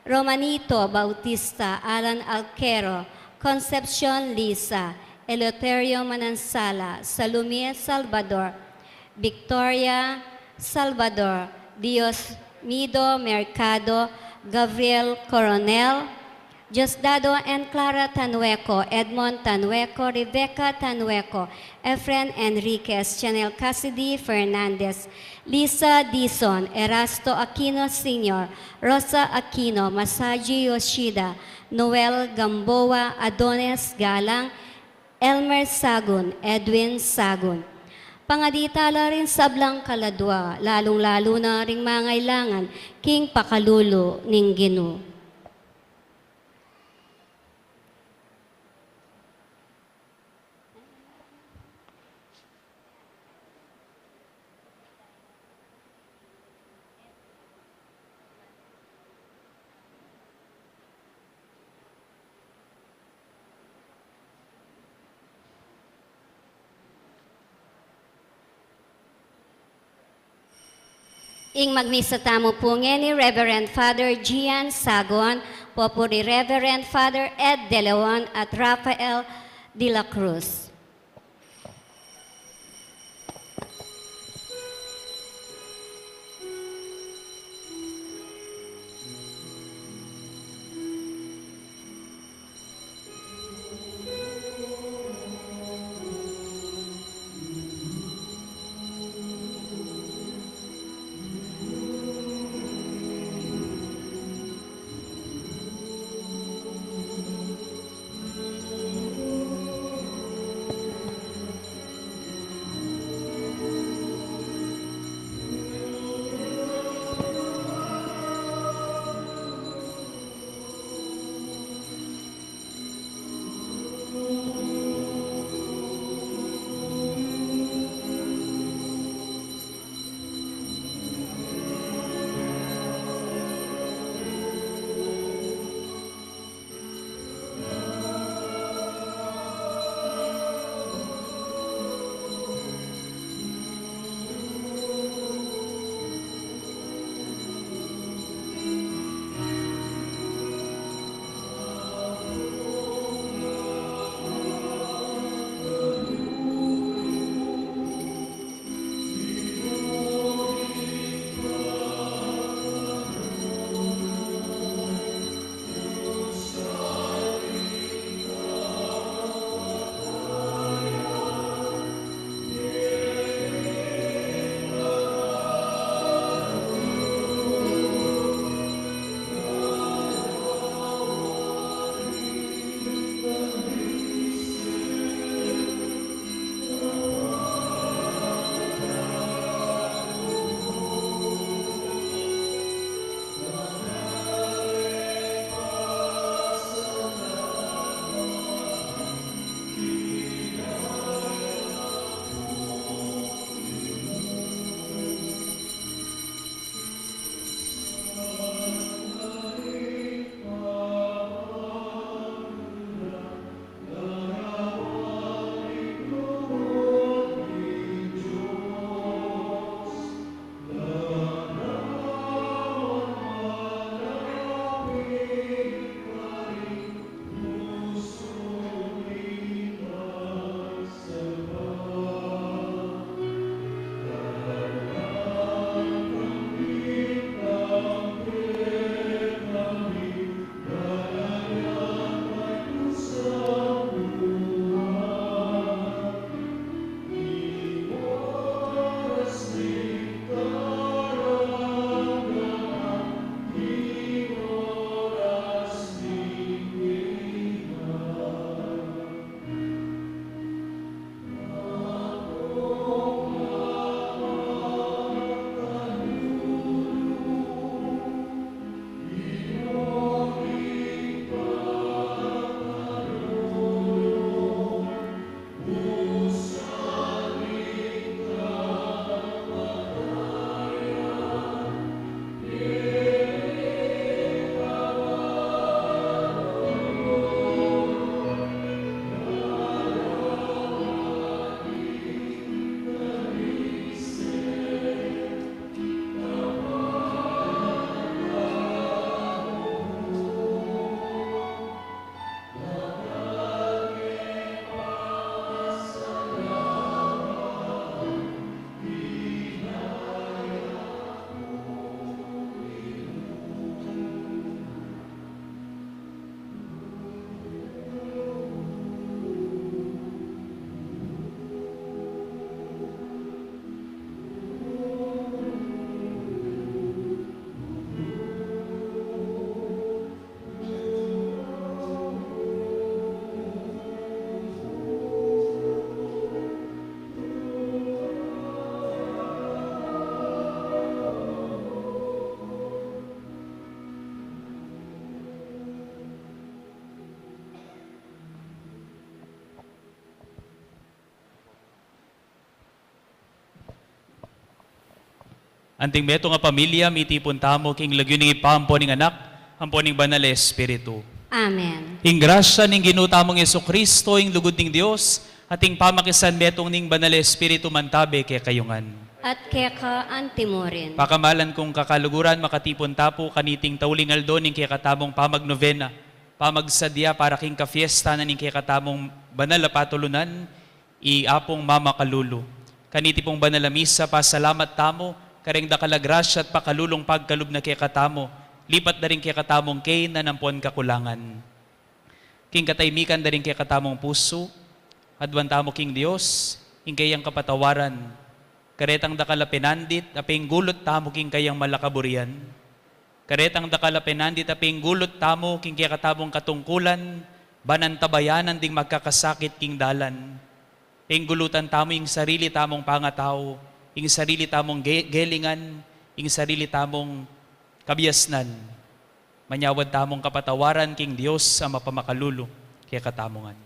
Romanito Bautista, Alan Alquero, Concepcion Lisa, Eleuterio Manansala, Salome Salvador, Victoria Salvador, Diosmido Mercado, Gabriel Coronel, Diosdado and Clara Tanueco, Edmond Tanueco, Rebecca Tanueco, Efren Enriquez, Chanel Cassidy Fernandez, Lisa Dizon, Erasto Aquino Senior, Rosa Aquino, Masaji Yoshida, Noel Gamboa, Adonis Galang, Elmer Sagun, Edwin Sagun. Pangadi tala ring sablang kaladua, lalung-lalu na ring mangailangan king pakalulu ning Ginu. Ing magmisa tamu pu ngeni, Reverend Father Gian Sagon, popuri Reverend Father Ed De Leon at Rafael De La Cruz. Anting metung a pamilya, mitipun tamu king lagyu ning Ibpa, ampo ning Anak, ampo ning Banal a Espiritu. Amen. Ing grasya ning Ginu tamung Jesucristo, ing lugud ning Dios, at ing pamakisanmetung ning Banal a Espiritu mantabe kekayu ngan. At keka antimurin. Pakamalan kung kakaluguran, makatipun ta pu kaniting tauling aldo ning kekatamung pamagnovena, pamagsadya para king kafiesta na ning kekatamung banal a patulunan, i Apung Mamakalulu. Kaniti pung banal a misa, pasalamat tamu kareng dakal a grasya at pakalulung pagkalub na kekatamu, lipat da ring kekatamung kaynan ampon kakulangan. King katahimikan da ring kekatamung pusu, aduan tamu king Dios ing kayang kapatawaran. Karetang dakal a penandit a penggulut tamu king kayang malakaburian. Karetang dakal a penandit a penggulut tamu king kekatamung katungkulan, ban antabayanan ding magkakasakit king dalan. Penggulutan tamu ing sarili tamung pangatau, ing sarili tamung ge-, gelingan, ing sarili tamung kabiasnan. Manyawad tamung kapatawaran king Dios a mapamakalulu kekatamu ngan.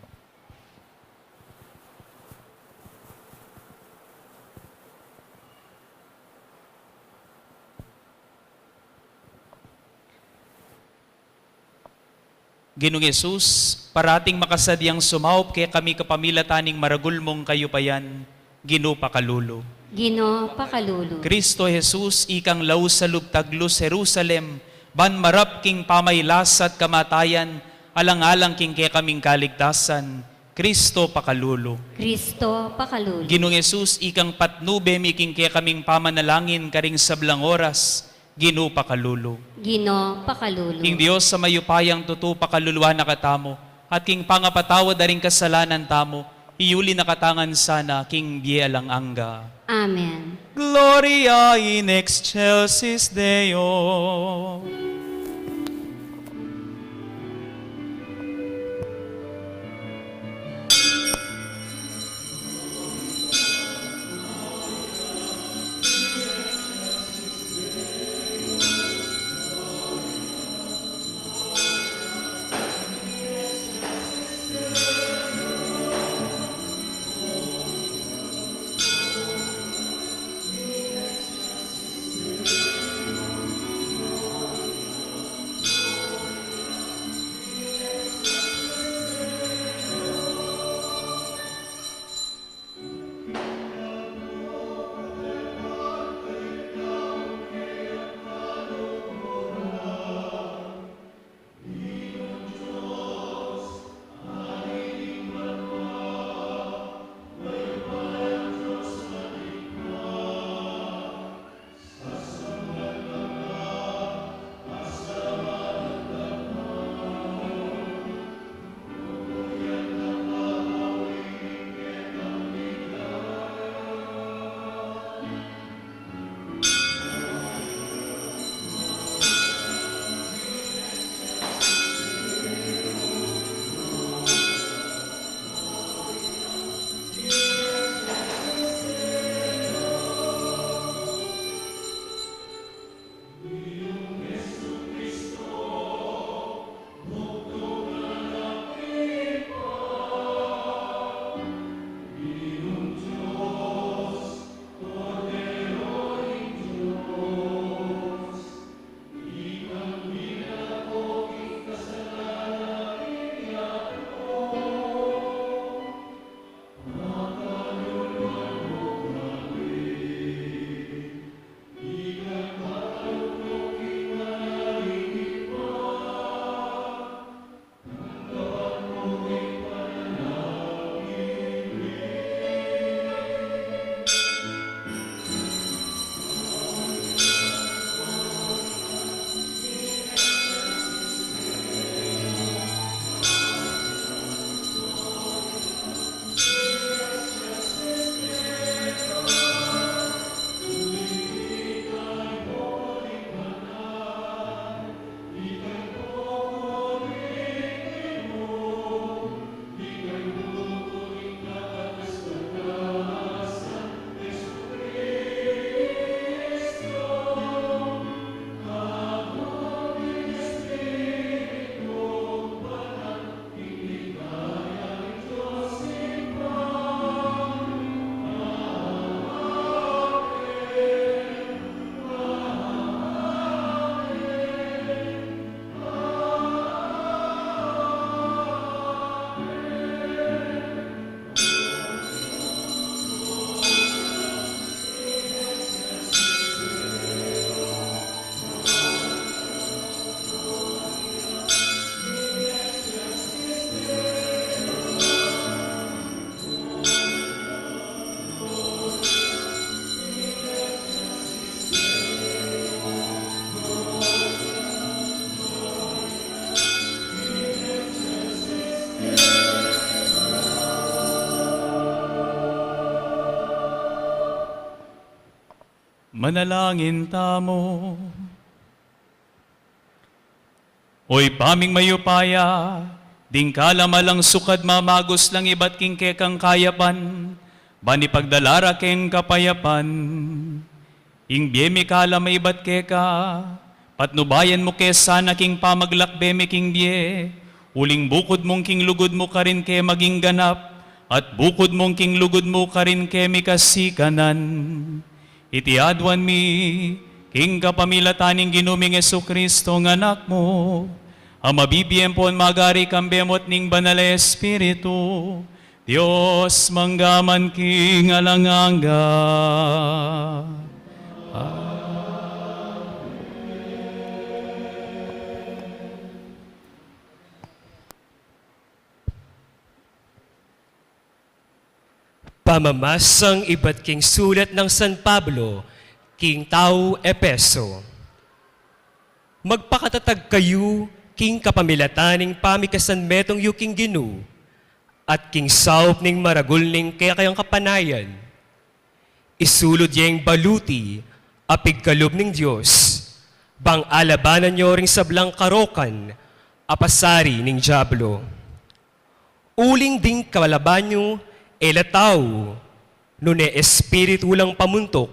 Ginung Jesus, parating makasadyang sumaup kekami kapamilatan ning maragul mung kayupayan, Ginu pakalulu. Ginu pakalulu. Cristo Jesus, ikang laus a lub taglus Jerusalem, ban marap king pamailas at kamatayan, alang-alang king kekaming kaligtasan, Cristo pakalulu. Cristo pakalulu. Ginung Jesus, ikang patnube mi king kekaming pamanalangin karing sablang oras, Ginu pakalulu. Ginu pakalulu. King Dios a mayupayang tutu pakaluluan na katamu, at king pangapatawad da ring kasalanan tamu, iyuli na kata ngan sana king bie alang angga. Amen. Gloria in excelsis Deo. Manalangin tamu. O Ibpa ming mayupaya, ding kalam alang sukad mamagus lang ibat king kekang kayapan, ban ipagdala ra keng kapayapan ing bie mi kalam ibat keka, patnubayan mu ke sana king pamaglakbe mi king bie, uling bukud mung king lugud mu karin ke maging ganap, at bukud mung king lugud mu karin ke mikasikanan. Iti aduan mi king kapamilatan ning Ginu ming Jesucristo nga Anak mu, a mabibie ampon magari kambe mu at ning Banal a Espiritu, Dios mangga man king alang angga. Amen. Pamamasang ibat king sulat nang San Pablo king tau Efeso. Magpakatatag kayu king kapamilatan ning pamikasanmetung yu king Ginu, at king saup ning maragul ning kekayang kapanayan. Isulud ye ing baluti a pigkalub ning Dios, bang alabanan yu ring sablang karokan a pasari ning Diablo. Uling ding kalaban yu e la tau, nune espiritu lang pamuntuk.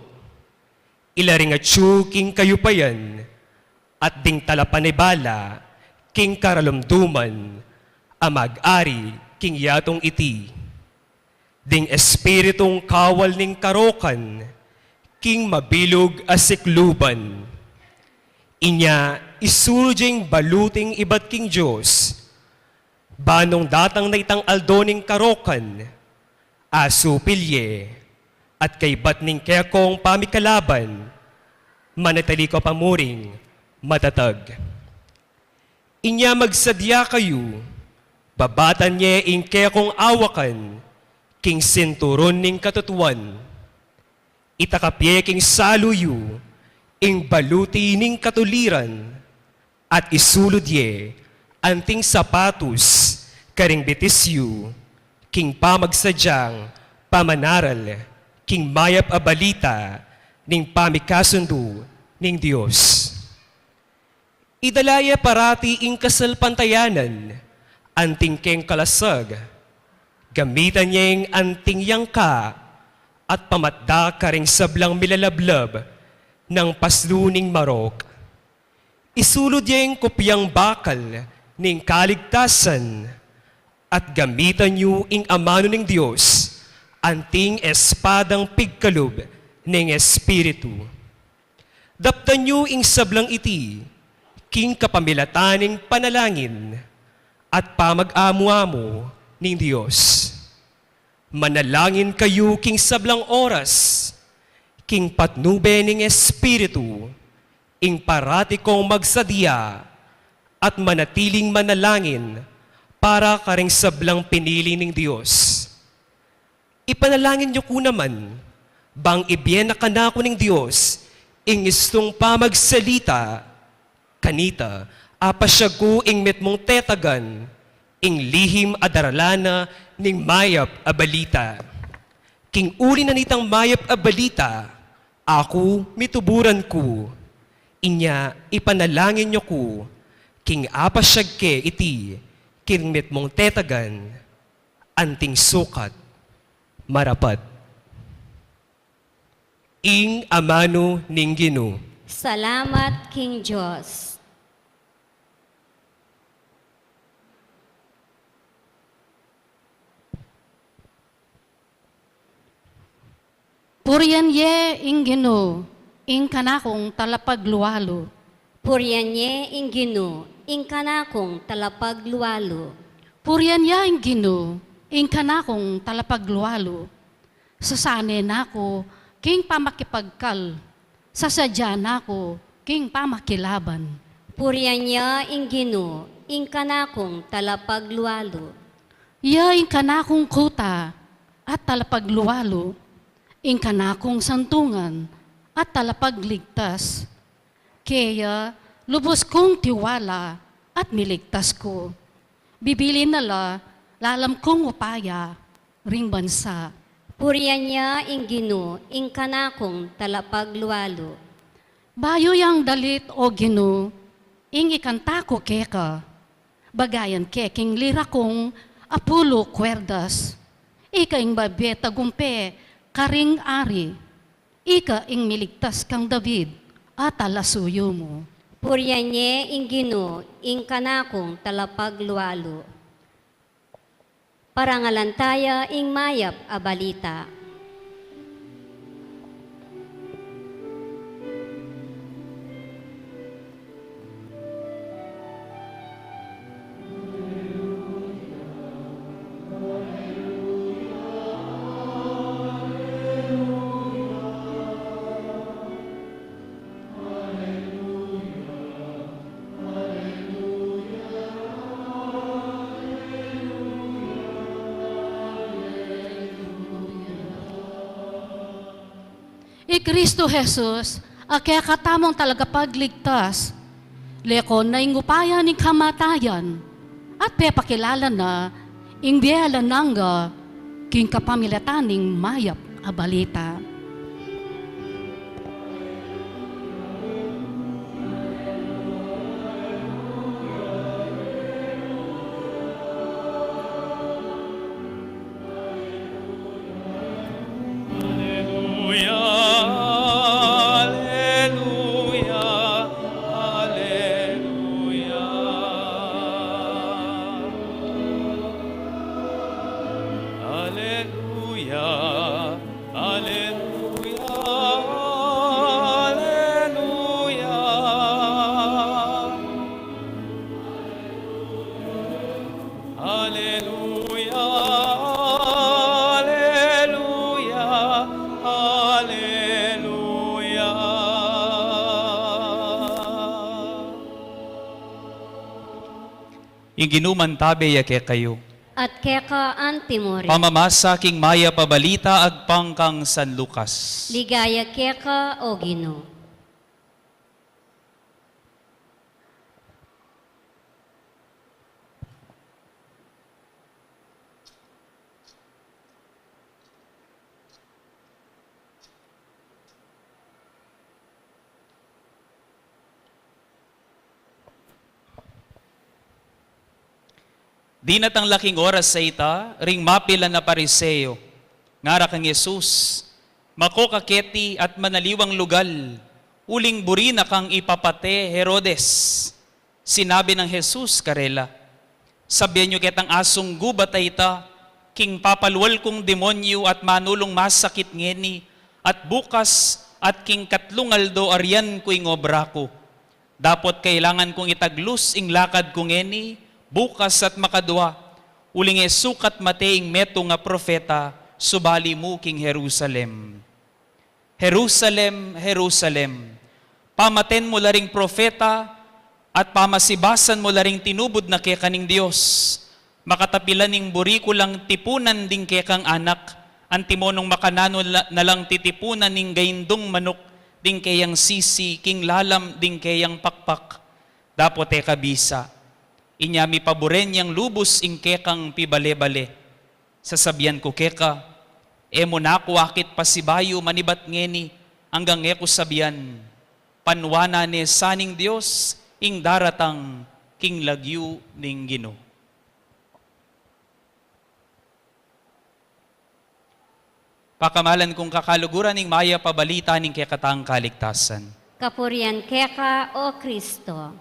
Ila ring atyu king kayupayan, at ding talapanibala king karalumduman a mag-ari king yatung iti. Ding espiritung kawal ning karokan king mabilug a sikluban. Inya isulud ye ing baluting ibat king Dios, ban nung datang na itang aldo ning karokan, asupil ye, at kaybat ning kekong pamikalaban, manatili kayu pa muring matatag. Inya magsadya kayu, babatan ye ing kekong awakan king sinturon ning katutuan. Itakap ye king salu yu ing baluti ning katuliran, at isulud ye anting sapatus karing bitis yu king pamagsadyang pamanaral king mayap a balita ning pamikasundu ning Dios. Idala ye parati ing kasalpantayanan anting keng kalasag. Gamitan ye ing anting yangka at pamatda karing sablang milalablab nang paslu ning marok. Isulud ye ing kupyang bakal ning kaligtasan, at gamitan yu ing amanu ning Dios anting espadang pigkalub ning Espiritu. Daptan yu ing sablang iti king kapamilatan ning panalangin at pamag-amu-amu ning Dios. Manalangin kayu king sablang oras, king patnube ning Espiritu, ing parati kong magsadya at manatiling manalangin para karing sablang pinili ning Dios. Ipanalangin yu ku naman, bang ibie na kanaku ning Dios ing istung pamagsalita. Kanita, apasyag ku ing mitmung tetagan, ing lihim a daralan na ning mayap a balita. King uli na nitang mayap a balita, aku mituburan ku. Inya ipanalangin yu ku, king apasyag ke iti king mitmung tetagan, anting sukat marapat. Ing amanu ning Ginu. Salamat king Dios. Purian ye ing Ginu, ing kanakung talapaglualu. Purian ye ing Ginu, ing kanakung talapaglualu. Purian ya ing Ginu, ing kanakung talapaglualu. Sasane na ku king pamakipagkal, sasadya na ku king pamakilaban. Purian ya ing Ginu, ing kanakung talapaglualu. Ya ing kanakung kuta at talapaglualu, ing kanakung santungan at talapagligtas. Keya lubus kung tiwala at miligtas ku. Bibilin na la lalam kung upaya ring bansa. Purian ya ing Ginu, ing kanakung talapaglualu. Bayu yang dalit, O Ginu, ing ikanta ku keka. Bagayan ke king lira kung apulu kuerdas. Ika ing babie tagumpe karing ari. Ika ing miligtas kang David at talasuyu mu. Purian ye ing Ginu, ing kanakung talapaglualu. Parangalan taya ing mayap a balita. I Kristo Jesus, a kekatamung Talagapagligtas, lekon na ing upaya ning kamatayan, at pepakilala na ing bie alang angga king kapamilatan ning mayap a balita. Aleluya, aleluya, aleluya. Aleluya, aleluya, aleluya. Aleluya, aleluya, aleluya. Ing Ginu mantabe ya kekayu. At keka antimurin. Pamamasa king mayap a balita agpang kang San Lucas. Ligaya keka, O Ginu. Dinatang la king oras a ita ring mapilan a Pariseo, ngara kang Jesus, "Mako ka keti at manaliwang lugal, uling buri na kang ipapate Herodes." Sinabi nang Jesus karela, "Sabian yu ketang asung gubat a ita, king papalual kung demonyu at manulung masakit ngeni, at bukas at king katlung aldo arian ku ing obra ku. Dapot kailangan kung itaglus ing lakad ku ngeni, bukas at makadua, uling e sukat mate ing metung a propeta, subali mu king Jerusalem. Jerusalem, Jerusalem, pamaten mu la ring propeta at pamasibasan mu la ring tinubud na keka ning Dios. Makatapilan ing buri ku lang tipunan ding kekang anak, antimo nung makananu la, na lang titipunan ning gaindung manuk ding keyang sisi king lalam ding keyang pakpak. Dapot e ka bisa. Inya mipaburen yang lubus ing kekang pibale-bale. Sasabian ku keka, e mu na ku akit pasibayu manibat ngeni anggang e ku sabian, panuanan ne sa ning Dios ing daratang king lagyu ning Ginu." Pakamalan kung kakaluguran ing mayap a balita ning kekatang kaligtasan. Kapurian keka, O Kristo.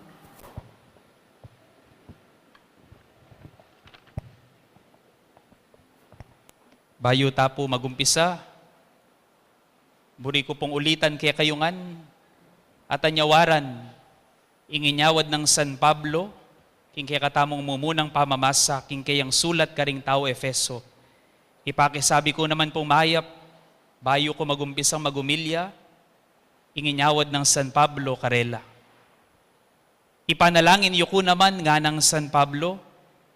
Bayu ta pu magumpisa, buri ku pung ulitan kekayu ngan, at anyawaran, ing inyawad nang San Pablo king kekatamung mumunang pamamasa king keyang sulat karing tau Efeso. Ipakisabi ku naman pung mayap, bayu ku magumpisang magumilya, ing inyawad nang San Pablo karela. Ipanalangin yu ku naman, nganang San Pablo,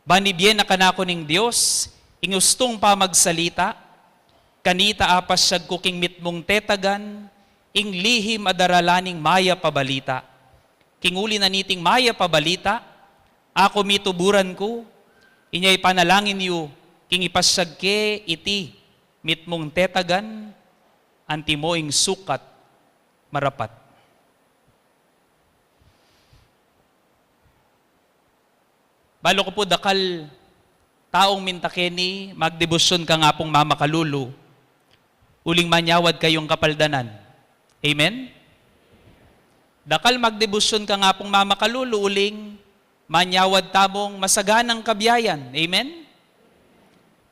ban ibie na kanaku ning Dios ing ustung pamagsalita, kanita apasyag ku king mitmung tetagan ing lihim a daralan ning mayap a balita. King uli na niting mayap a balita, aku mituburan ku, inya ipanalangin yu king ipasyag ke iti mitmung tetagan, antimo ing sukat marapat. Balu ku pu dakal taung minta keni magdebosyon kang Apung Mamakalulu, uling manyawad kayung kapaldanan. Amen? Dakal magdebosyon kang Apung Mamakalulu, uling manyawad tamung masaganang kabiayan. Amen?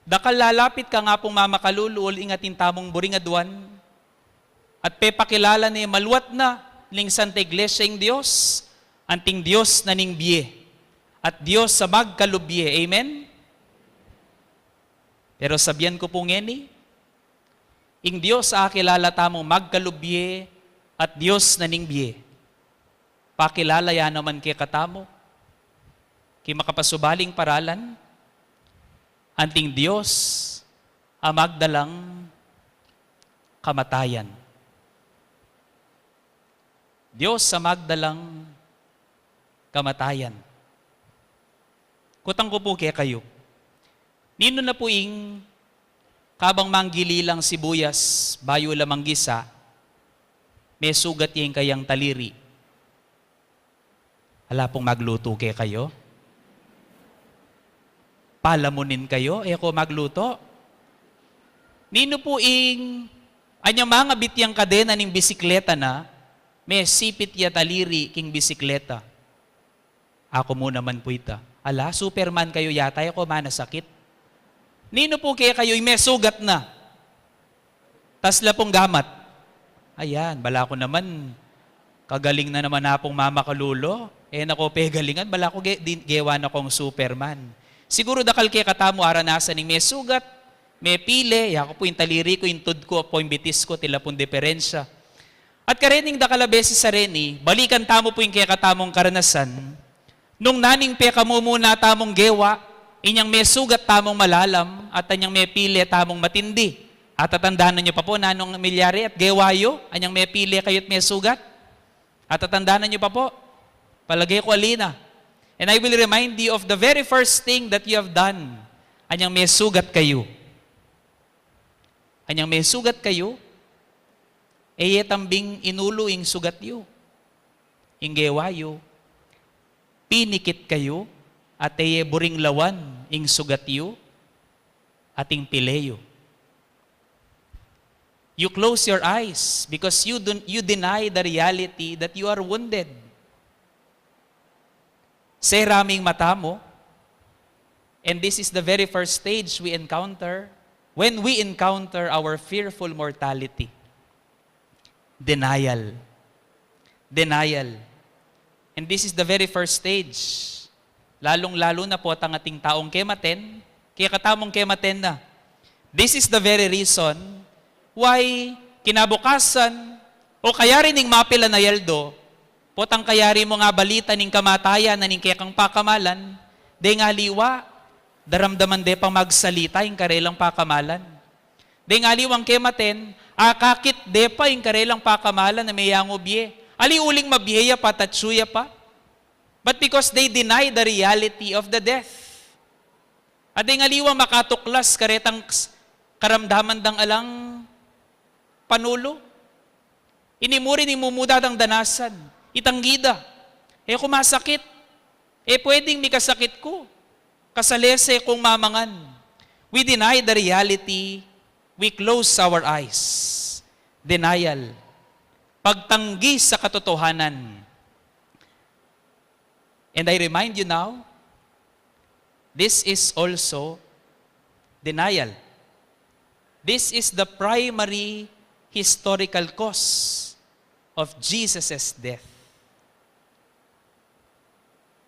Dakal lalapit kang Apung Mamakalulu, uling atin tamung buring aduan, at pepakilala ne maluat na ning Santa Iglesia ing Dios, anting Dios na ning bie, at Dios a magkalub bie. Amen? Pero sabian ku pu ngeni, ing Dios a akilala tamung magkalub bie at Dios na ning bie, pakilala ya naman kekatamu king makapasubaling paralan, anting Dios a magdalang kamatayan. Dios a magdalang kamatayan. Kutang ku pu kekayu, ninu na pu ing kabang manggili lang sibuyas bayu la manggisa, mesugat ya ing kayang taliri? Ala pung maglutu kekayu? Palamunin kayu, e ko maglutu. Ninu pu ing anyang mangabit yang kadena ning bisikleta na, mesipit ya taliri king bisikleta? Aku mu naman pu ita. Ala, Superman kayu yata, e ko manasakit. Ninu pu kekayu ing mesugat na? Tas la pung gamat. Ayan, bala ku naman, kagaling na naman Apung Mamakalulu. E na ko pegalingan, bala ku ge-, di-, gewa na kung Superman. Siguru dakal kekatamu aranasan ing mesugat, mepile, yaku pu ing taliri ku, ing tud ku, apo ing bitis ku, tila pung diperensya. At karening dakal a beses a reni, balikan tamu pu ing kekatamung karanasan, nung naning pekamumuna tamung gewa, inyang mesugat tamung malalam, at anyang mepile tamung matindi. Atatandanan yu pa pu nanung milyari at gewa yu, anyang mepile kayu at mesugat? Atatandanan yu pa pu? Palage ku ali na. And I will remind you of the very first thing that you have done. Anyang mesugat kayu. Anyang mesugat kayu, e ye tambing inulu ing sugat yu. Ing gewa yu, pinikit kayu, at e ye buring lawan ing sugat yu, ating pile yu. You close your eyes because you, don-, you deny the reality that you are wounded. Sera mu ing mata mu, and this is the very first stage we encounter when we encounter our fearful mortality. Denial. Denial. And this is the very first stage. Lalung-lalu na potang ating taung kematen, kekatamung kematen na. This is the very reason why kinabukasan, o kayari ning mapilan a yaldo, potang kayari mung abalita ning kamatayan na ning kekang pakamalan, deng aliwa, daramdaman de pang magsalita ing karelang pakamalan. Deng aliwang kematen, akakit de pa ing karelang pakamalan a meyangu bie. Ali uling mabie ya pa, tatsu ya pa. But because they deny the reality of the death. At deng aliwang makatuklas karetang s-, karamdaman dang alang panulu. Ini mu rin ing mumuda dang danasan. Itanggi da. E ku masakit. E pwedeng mikasakit ku. Kasalese kung mamangan. We deny the reality. We close our eyes. Denial. Pagtanggi sa katotohanan. And I remind you now, this is also denial. This is the primary historical cause of Jesus' death.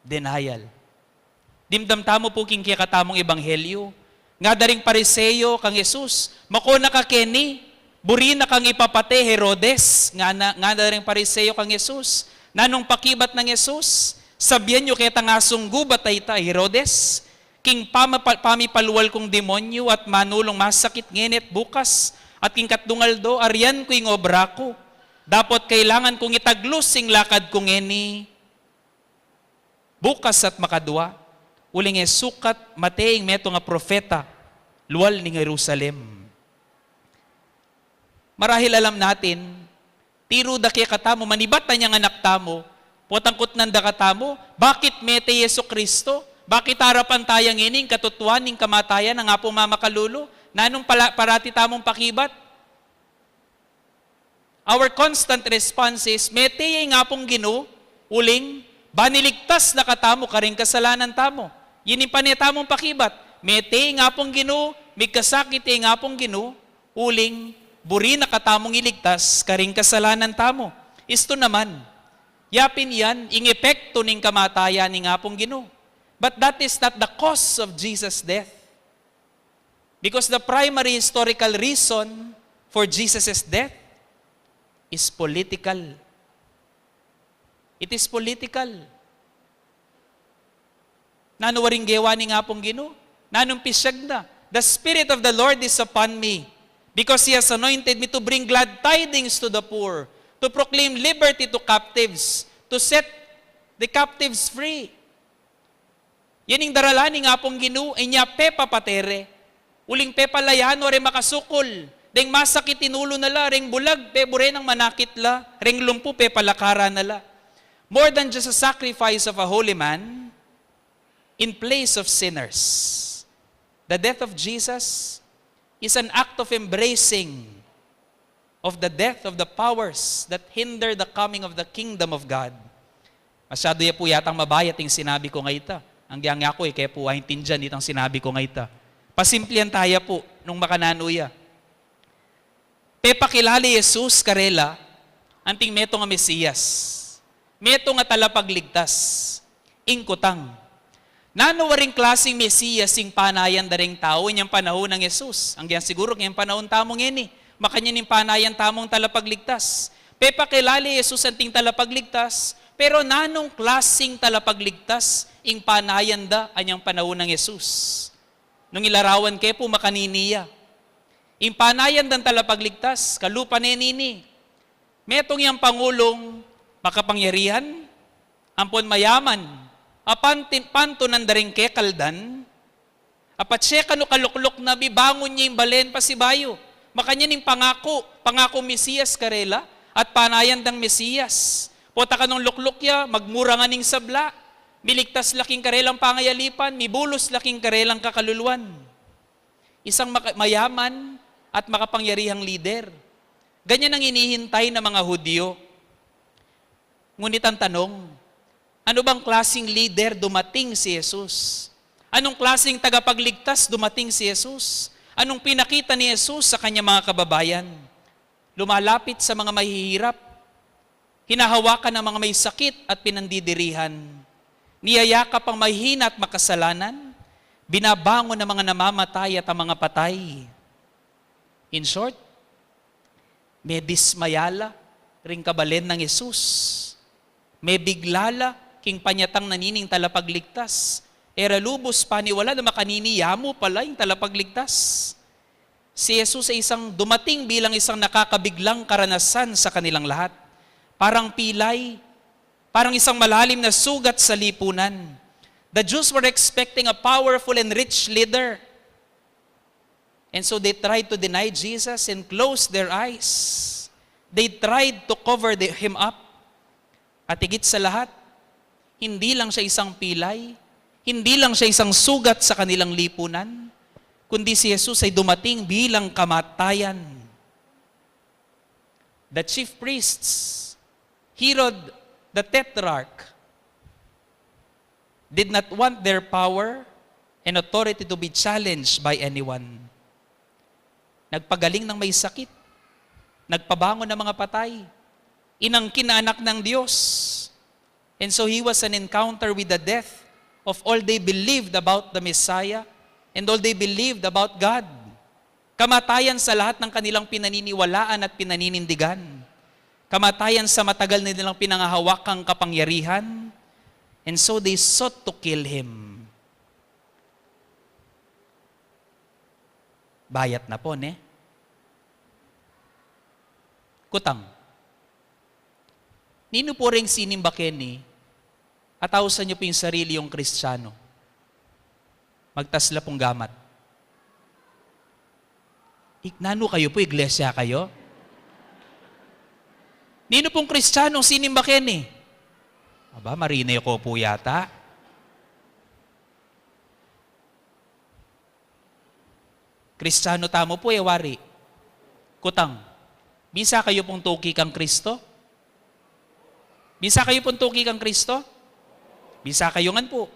Denial. Dimdam tamu pu king kekatamung ebanghelyo. Ngana da ring Pariseo kang Jesus, "Mako na ka keni, buri na kang ipapate Herodes." Ngana, ngana da ring Pariseo kang Jesus. Nanung pakibat nang Jesus? "Sabian yu ketang asunggubat a ita, Herodes, king pamapa-, pamipalual kung demonyu at manulung masakit ngeni at bukas, at king katdung aldo, arian ku ing obra ku. Dapot kailangan kung itaglus ing lakad ku ngeni bukas at makadua, uling e sukat mate ing metung a propeta lual ning Jerusalem." Marahil alam natin, tiru da kekatamu, manibat anyang anak tamu, potang kutnan da katamu, bakit mete i Jesucristo? Bakit arapan taya ngening katutuan ning kamatayan nang Apung Mamakalulu? Nanung pala-, parati tamung pakibat? Our constant response is, mete ya ing Apung Ginu, uling, baniligtas na katamu karing kasalanan tamu. Ini ing pane tamung pakibat. Mete ing Apung Ginu, migkasakit ya ing Apung Ginu, uling, buri na katamung iligtas karing kasalanan tamu. Istu naman, yapin yan, ing epektu ning kamatayan ning Apung Ginu. But that is not the cause of Jesus' death. Because the primary historical reason for Jesus' death is political. It is political. Nanu waring gewa ning Apung Ginu? Nanung pisyag na? "The Spirit of the Lord is upon me, because He has anointed me to bring glad tidings to the poor, to proclaim liberty to captives, to set the captives free." Yan ing daralan ning Apung Ginu, inya pepapate re. Uling pepalayan no reng makasukul, reng masakit ing ulu na la, reng bulag, pebure nang manakit la, reng lumpu, pepalakaran na la. More than just a sacrifice of a holy man in place of sinners, the death of Jesus is an act of embracing of the death of the powers that hinder the coming of the kingdom of God. Masyadu ya pu yatang mabayat ing sinabi ku ngeta. Anggyang aku, e ke pu aintindian itang sinabi ku ngeta. Pasimplian taya pu nung makananu ya. Pepakilala i Jesus karela anting metung a Mesias, metung a talapagligtas. Ing kutang, nanu waring klasing Mesias ing panayan da reng tau inyang panahun nang Jesus? Anggyang siguru inyang panahun tamu ngeni, makanyan ing panayan tamung talapagligtas. Pepakilala i Jesus anting talapagligtas, pero nanung klasing talapagligtas ing panayan da anyang panahun nang Jesus? Nung ilarawan ke pu makanini ya, ing panayan dang talapagligtas, kalupa ne nini. Metung yang pangulung makapangyarihan, ampon mayaman, a pantin-, pantunan da ring kekaldan, a patse kanu kalukluk na, mibangun ya ing balen pasibayu. Makanyan ing pangaku, pangaku Mesias karela, at panayan dang Mesias. Pota kanung lukluk ya, magmura ngan ing sabla, miligtas la king karelang pangayalipan, mibulus la king karelang kakaluluan. Isang maka-, mayaman at makapangyarihang lider. Ganyan ang inihintay ng mga Hudyo. Ngunit ang tanong, ano bang klaseng lider dumating si Jesus? Anong klaseng tagapagligtas dumating si Jesus? Anong pinakita ni Jesus sa kanyang mga kababayan? Lumalapit sa mga mahihirap, hinahawakan ang mga may sakit at pinandidirihan, niyayakap ang mahihina at makasalanan, binabangon ang mga namamatay at ang mga patay. In short, medismaya la ring kabalen nang Jesus. Mebigla la king panyatang na nining talapagligtas. E ra lubus paniwala na makanini ya mu pala ing talapagligtas. Si Jesus ay isang dumating bilang isang nakakabiglang karanasan sa kanilang lahat. Parang pilay, parang isang malalim na sugat sa lipunan. The Jews were expecting a powerful and rich leader. And so they tried to deny Jesus and close their eyes. They tried to cover the, him up. At higit sa lahat, hindi lang siya isang pilay, hindi lang siya isang sugat sa kanilang lipunan, kundi si Jesus ay dumating bilang kamatayan. The chief priests, Herod the Tetrarch, did not want their power and authority to be challenged by anyone. Nagpagaling ng may sakit, nagpabangon ng mga patay, inangkin na anak ng Diyos. And so he was an encounter with the death of all they believed about the Messiah and all they believed about God. Kamatayan sa lahat ng kanilang pinaniniwalaan at pinaninindigan. Kamatayan sa matagal na nilang pinangahawakang kapangyarihan. And so they sought to kill him. Bayat na po, ne? Kutang. Ninu po ring sinimba keni, at ausan yu pung sarili yung Kristiyano? Magtas la pung gamat. Ik-, nanu kayu po, iglesia kayu? Ninu pung Kristianung sinimba keni? Aba, marine ko pu yata. Kristiano tamu pu, e wari? Kutang, bisa kayu pung tuki kang Kristo? Bisa kayu pung tuki kang Kristo? Bisa kayu ngan pu.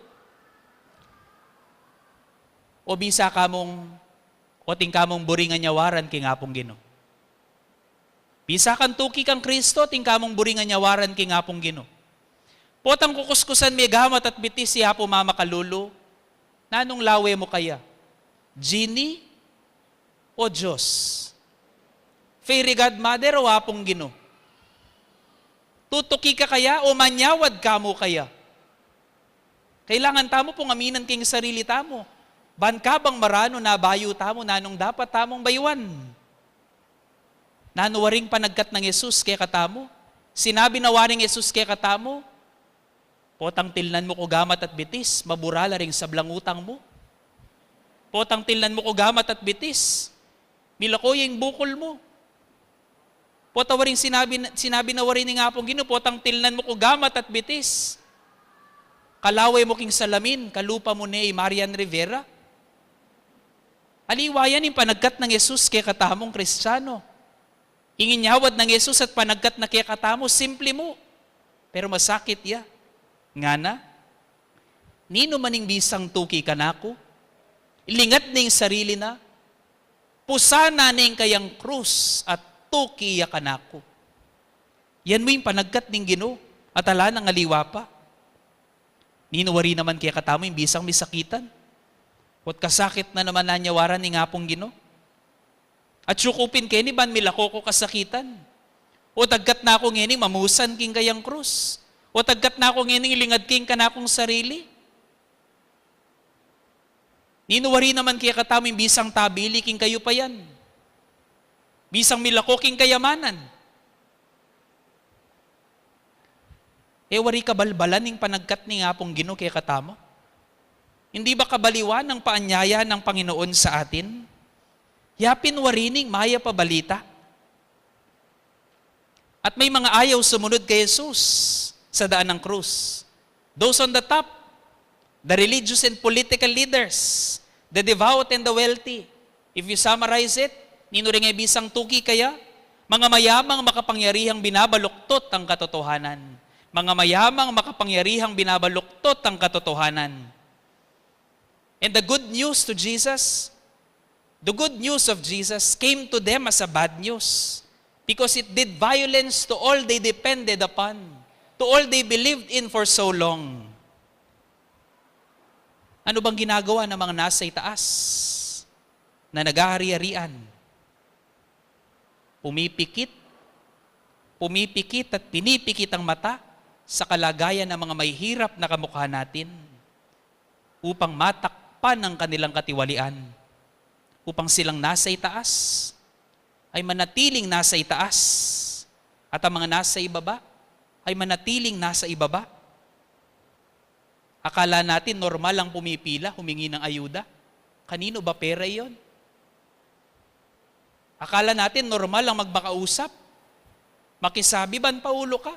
O bisa kamung, o atin kamung buri ngan nyawaran king Apung Ginu? Bisa kang tuki kang Kristo, atin kamung buri ngan nyawaran king Apung Ginu? Potang kukuskusan me gamat at bitis i Apu mamakalulu, nanung lawe mu kaya? Genie o Dios? Fairy godmother o Apung Ginu? Tutuki ka kaya o manyawad ka mu kaya? Kailangan tamu pung aminan king sarili tamu. Ban kabang maranu na bayu tamu, nanung dapat tamung bayuan? Nanu waring panagkat nang Jesus kekatamu? Sinabi na waring Jesus kekatamu, "Potang tilnan mu ku gamat at bitis, mabura la ring sablang utang mu. Potang tilnan mu ku gamat at bitis, milako ya ing bukul mu." Potang waring sinabi, sinabi na wari ning Apung Ginu, "Potang tilnan mu ku gamat at bitis, kalawe mu king salamin, kalupa mu ne i Marian Rivera." Aliwa yan ing panagkat nang Jesus kekatamung Kristiano. Ing inyawad nang Jesus at panagkat na kekatamu, simple mu, pero masakit ya. Ngana, ninu man ing bisang tuki kanaku, ilingat ne ing sarili na, pusanan ne ing kayang krus at tuki ya kanaku. Yan mu ing panagkat ning Ginu, at ala nang aliwa pa. Ninu wari naman kekatamu ing bisang misakitan, o't kasakit na naman nanyawaran ning Apung Ginu? At yukupin keni ban milako ku kasakitan? O tagkat na ku ngening mamusan king kayang krus? O tagkat na ku ngening ilingad king kanakung sarili? Ninu wari naman kekatamu ing bisang tabili king kayupayan, bisang milako king kayamanan? E wari kabalbalan ing panagkat ning Apung Ginu kekatamu? Hindi ba kabaliwan ang paanyaya ng Panginoon sa atin? Ya pin wari ning mayap a balita. At may mga ayaw sumunod kay Jesus sa daan ng krus. Those on the top, the religious and political leaders, the devout and the wealthy. If you summarize it, ninu ring e bisang tuki kaya? Mga mayamang makapangyarihang binabaluktot ang katotohanan. Mga mayamang makapangyarihang binabaluktot ang katotohanan. And the good news to Jesus, the good news of Jesus came to them as a bad news, because it did violence to all they depended upon, to all they believed in for so long. Ano bang ginagawa ng mga nasa itaas na naghahari-harian? Pumipikit, pumipikit at pinipikit ang mata sa kalagayan ng mga mahihirap na kamukha natin, upang matakpan ang kanilang katiwalian, upang silang nasa itaas ay manatiling nasa itaas, at ang mga nasa ibaba ay manatiling nasa ibaba. Akala natin normal ang pumipila, humingi ng ayuda. Kanino ba pera iyon? Akala natin normal ang magmakausap, makisabi ban paulo ka.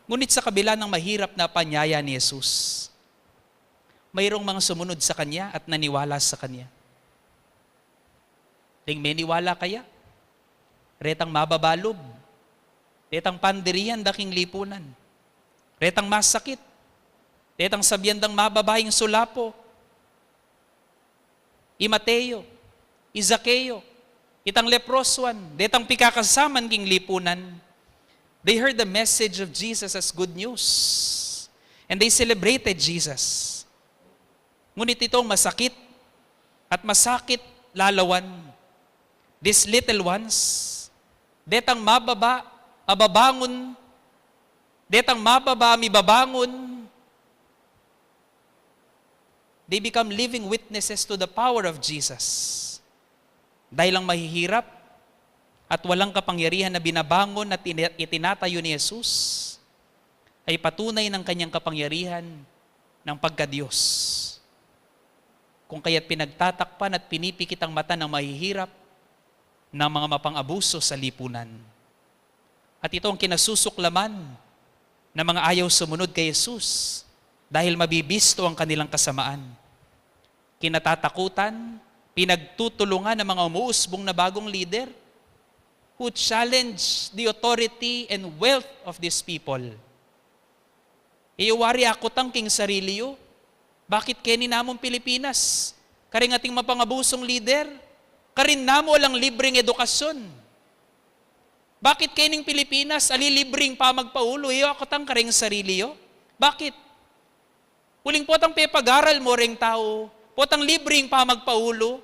Ngunit sa kabila ng mahirap na panyaya ni Jesus, mayroong mga sumunod sa kanya at naniwala sa kanya. Ding meniwala kaya, retang mababa lub, retang pandirian da king lipunan, retang masakit, retang sabian dang mababa ing sulapo, i Mateo, i Zakeo, itang leprosuan, detang pikakasaman king lipunan, they heard the message of Jesus as good news. And they celebrated Jesus. Ngunit itong masakit at masakit lalawan, these little ones, detang mababa, ababangun, detang mababa, mibabangun, they become living witnesses to the power of Jesus. Dahil ang mahihirap at walang kapangyarihan na binabangon at ina-, itinatayo ni Jesus ay patunay ng kanyang kapangyarihan ng pagka-Diyos. Kung kaya't pinagtatakpan at pinipikit ang mata ng mahihirap, ng mga mapang-abuso sa lipunan. At ito ang kinasusuklaman ng mga ayaw sumunod kay Jesus dahil mabibisto ang kanilang kasamaan. Kinatatakutan, pinagtutulungan ng mga umuusbong na bagong lider who challenge the authority and wealth of these people. Iyo wari akutang king sarili yu. Bakit keni namung Pilipinas, karing ating mapang-abusong lider, karin namu alang libreng edukasyon? Bakit kening Pilipinas, ali libreng pamagpaulu, iyo akutang karing sarili yu? Bakit? Uling potang pepag-aral mu reng tau, potang libreng pamagpaulu,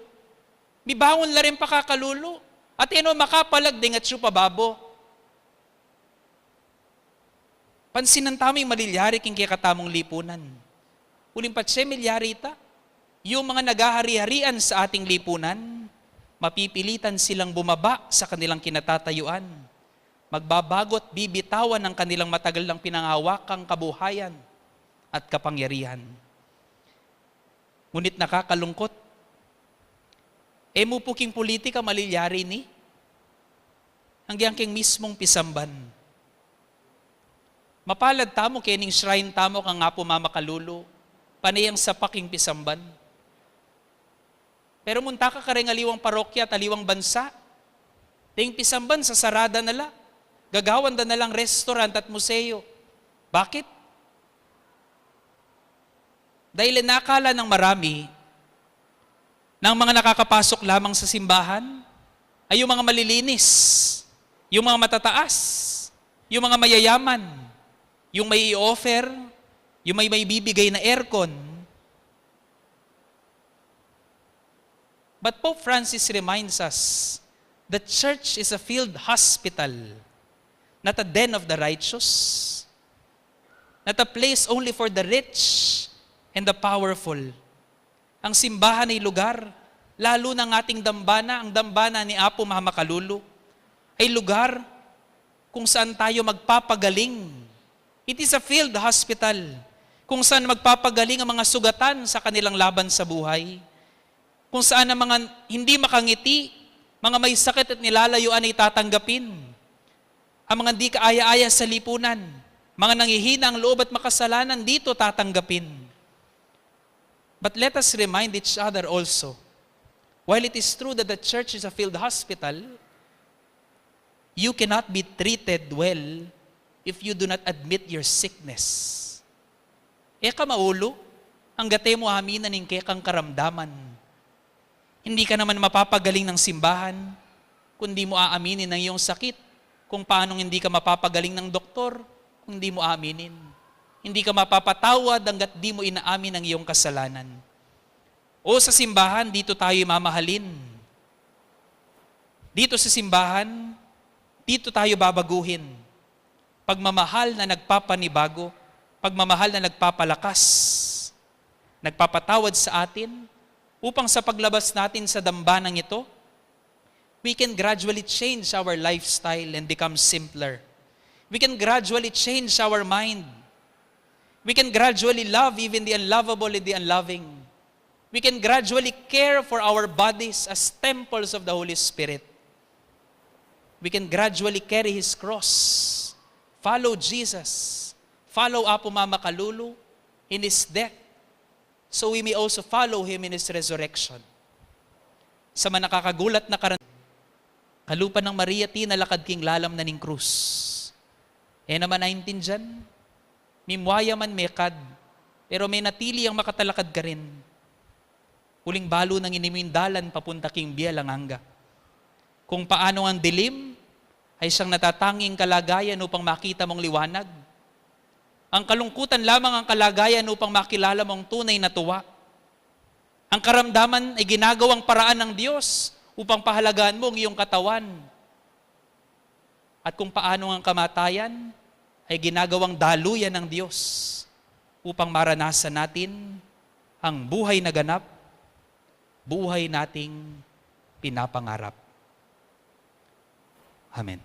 mibangun la reng pakakalulu, at e no makapalag deng atsu pa babo. Pansinan tamu ing malilyari king kekatamung lipunan. Uling patse milyari ita, yung mga naghahari-harian sa ating lipunan, mapipilitan silang bumaba sa kanilang kinatatayuan. Magbabago at bibitawan ang kanilang matagal nang pinanghawakang kabuhayan at kapangyarihan. Ngunit nakakalungkot, e mu pu king pulitika malilyari ini, anggiyang king mismung pisamban. Mapalad tamu kening shrine tamu kang Apu Mamakalulu, pane yang sapak ing pisamban. Pero munta ka kareng aliwang parokya at aliwang bansa, deng pisamban sasarada na la, gagawan da na lang restaurant at museo. Bakit? Dahil inakala ng marami na ang mga nakakapasok lamang sa simbahan ay yung mga malilinis, yung mga matataas, yung mga mayayaman, yung may i-offer, yung may maibibigay na aircon. But Pope Francis reminds us, the church is a field hospital, not a den of the righteous, not a place only for the rich and the powerful. Ang simbahan ay lugar, lalo na ang ating dambana, ang dambana ni Apu Mamakalulu, ay lugar kung saan tayo magpapagaling. It is a field hospital kung saan magpapagaling ang mga sugatan sa kanilang laban sa buhay, kung saan ang mga hindi makangiti, mga may sakit at nilalayuan ay tatanggapin. Ang mga di kaaya-aya sa lipunan, mga nanghihina ang loob at makasalanan, dito tatanggapin. But let us remind each other also, while it is true that the church is a field hospital, you cannot be treated well if you do not admit your sickness. E ka maulu anggat e mu aminan ing kekang karamdaman. Hindi ka naman mapapagaling ng simbahan kung di mo aaminin ang iyong sakit. Kung paanong hindi ka mapapagaling ng doktor kung di mo aaminin. Hindi ka mapapatawad hanggat di mo inaamin ang iyong kasalanan. O sa simbahan, dito tayo mamahalin. Dito sa simbahan, dito tayo babaguhin. Pagmamahal na nagpapanibago, pagmamahal na nagpapalakas, nagpapatawad sa atin, upang sa paglabas natin sa dambanang ito, we can gradually change our lifestyle and become simpler. We can gradually change our mind. We can gradually love even the unlovable and the unloving. We can gradually care for our bodies as temples of the Holy Spirit. We can gradually carry His cross, follow Jesus, follow Apu Mamakalulu in His death, so we may also follow Him in His resurrection. Sa manakakagulat na karan-, kalupa nang Maria, tinalakad king lalam na ning krus. E naman aintindian, mimwaya man mekad, pero menatili yang makatalakad karin. Uling balu nang inimu ing dalan papunta king bie alang angga. Kung paano ang dilim ay siyang natatanging kalagayan upang makita mong liwanag, ang kalungkutan lamang ang kalagayan upang makilala mong tunay na tuwa. Ang karamdaman ay ginagawang paraan ng Diyos upang pahalagahan mo ang iyong katawan. At kung paano ang kamatayan ay ginagawang daluyan ng Diyos upang maranasan natin ang buhay na ganap, buhay nating pinapangarap. Amen.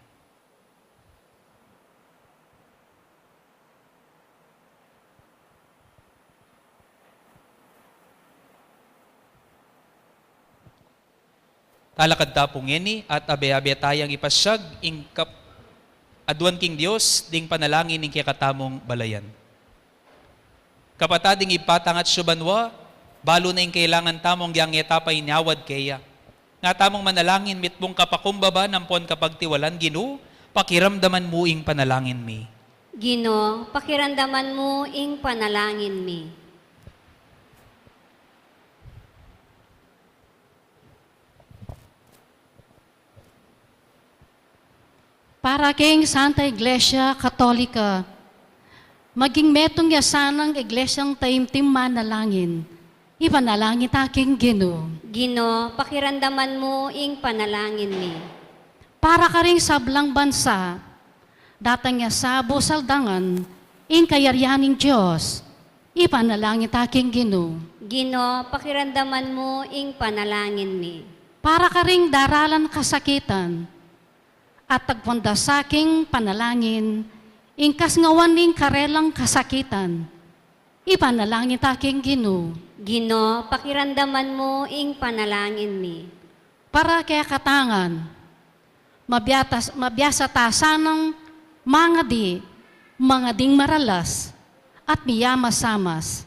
Talakad ta pu ngeni at abe-abe tayang ipasyag ing kap-, aduan king Dios ding panalangin ning kekatamung balayan. Kapatad, ing Ibpa tang atsu banua, balu na ing kailangan tamung yang e ta pa inyawad keya. Nga tamung manalangin mitmung kapakumbaba ampon kapagtiwalan, Ginu, pakiramdaman mu ing panalangin mi. Ginu, pakiramdaman mu ing panalangin mi. Para king Santa Iglesia Katolika, maging metung ya sanang iglesyang taimtim manalangin, ipanalangin ta king Ginu. Ginu, pakiramdaman mu ing panalangin mi. Para karing sablang bansa, datang ya sa busaldangan ing kayarian ning Dios, ipanalangin ta king Ginu. Ginu, pakiramdaman mu ing panalangin mi. Para karing daralan kasakitan, at tagpon da sa king panalangin ing kasngawan ning karelang kasakitan, ipanalangin ta king Ginu. Ginu, pakiramdaman mu ing panalangin mi. Para kekatang ngan, mabiasa, mabiasa ta sanang mangadi, mangading maralas, at miyamasamas,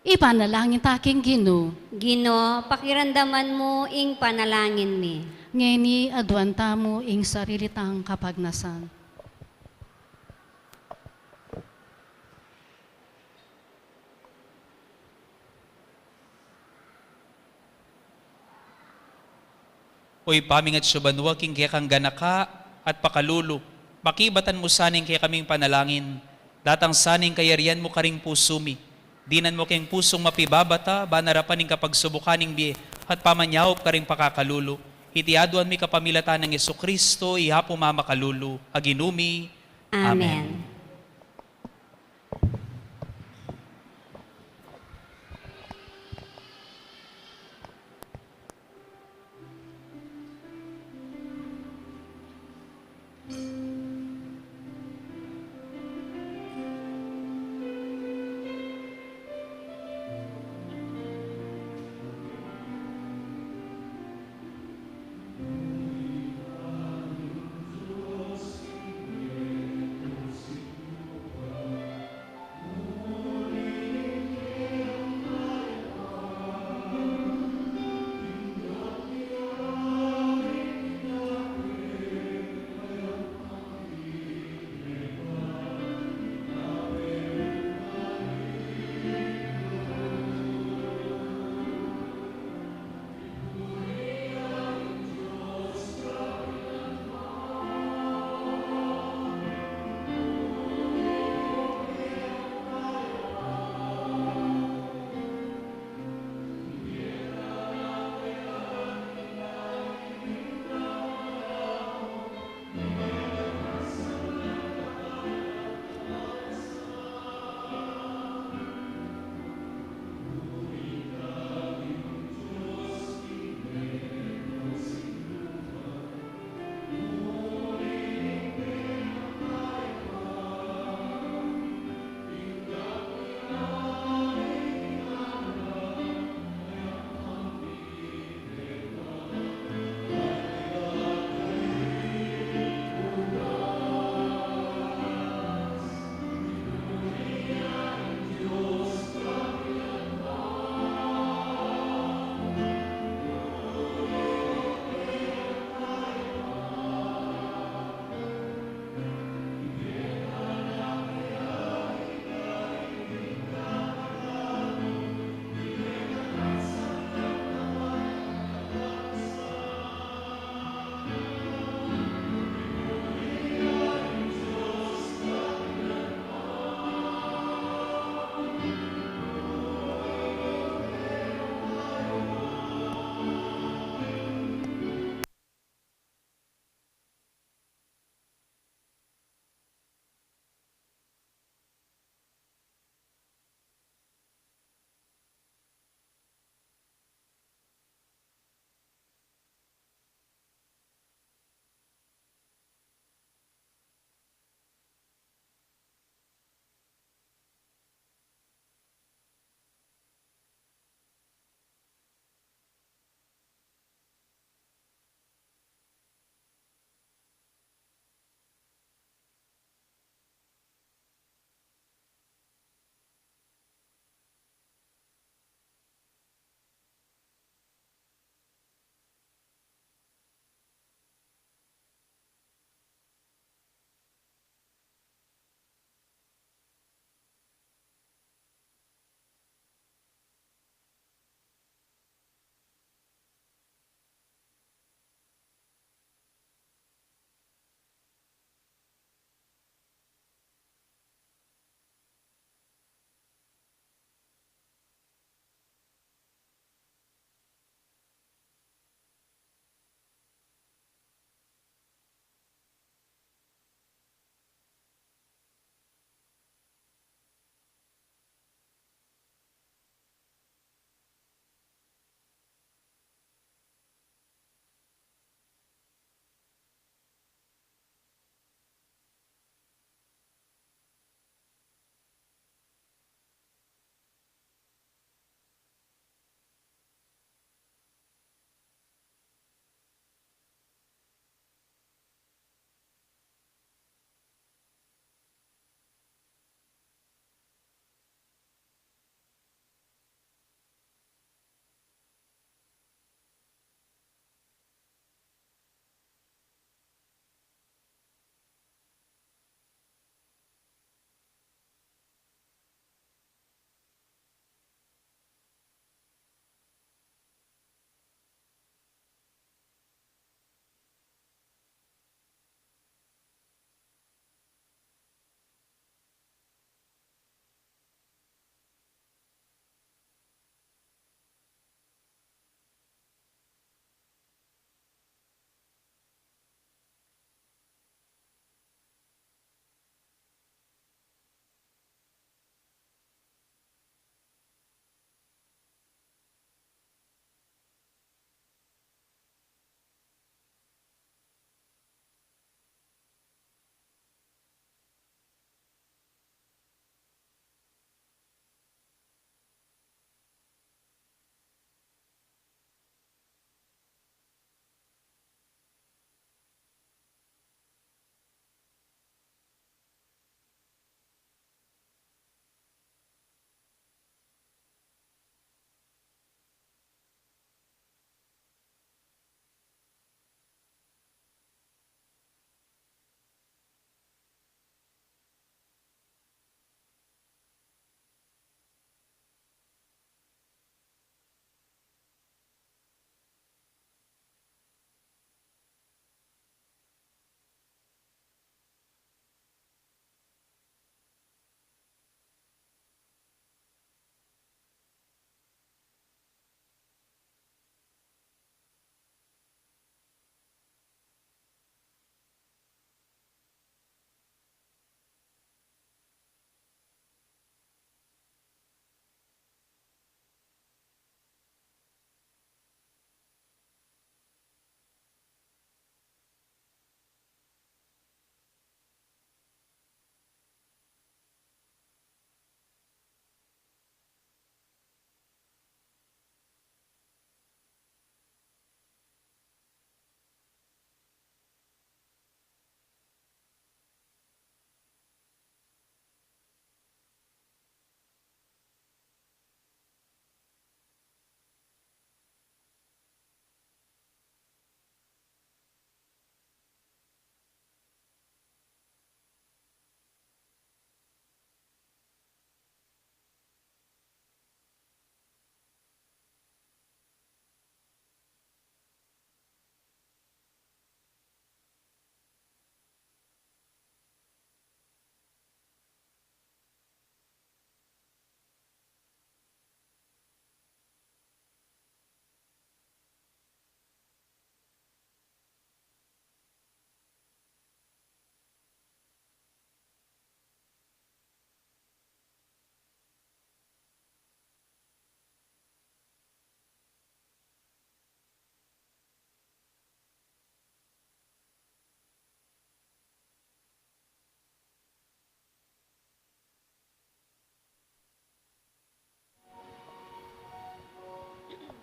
ipanalangin ta king Ginu. Ginu, pakiramdaman mu ing panalangin mi. Ngeni aduan tamu ing sarili tang kapagnasan. O Ibpa ming atsu banua, king kekang ganaka at pakalulu, pakibatan mu sana ing kekaming panalangin, datang sana ing kayarian mu karing pusu mi. Dinan mu keng pusung mapibabata, ban arapan ing kapagsubukan ning bie, at pamanyaup karing pakakalulu. Iti aduan mi kapamilatan nang Jesucristo, i Apu ming makalulu, a Ginu mi. Amen. Amen.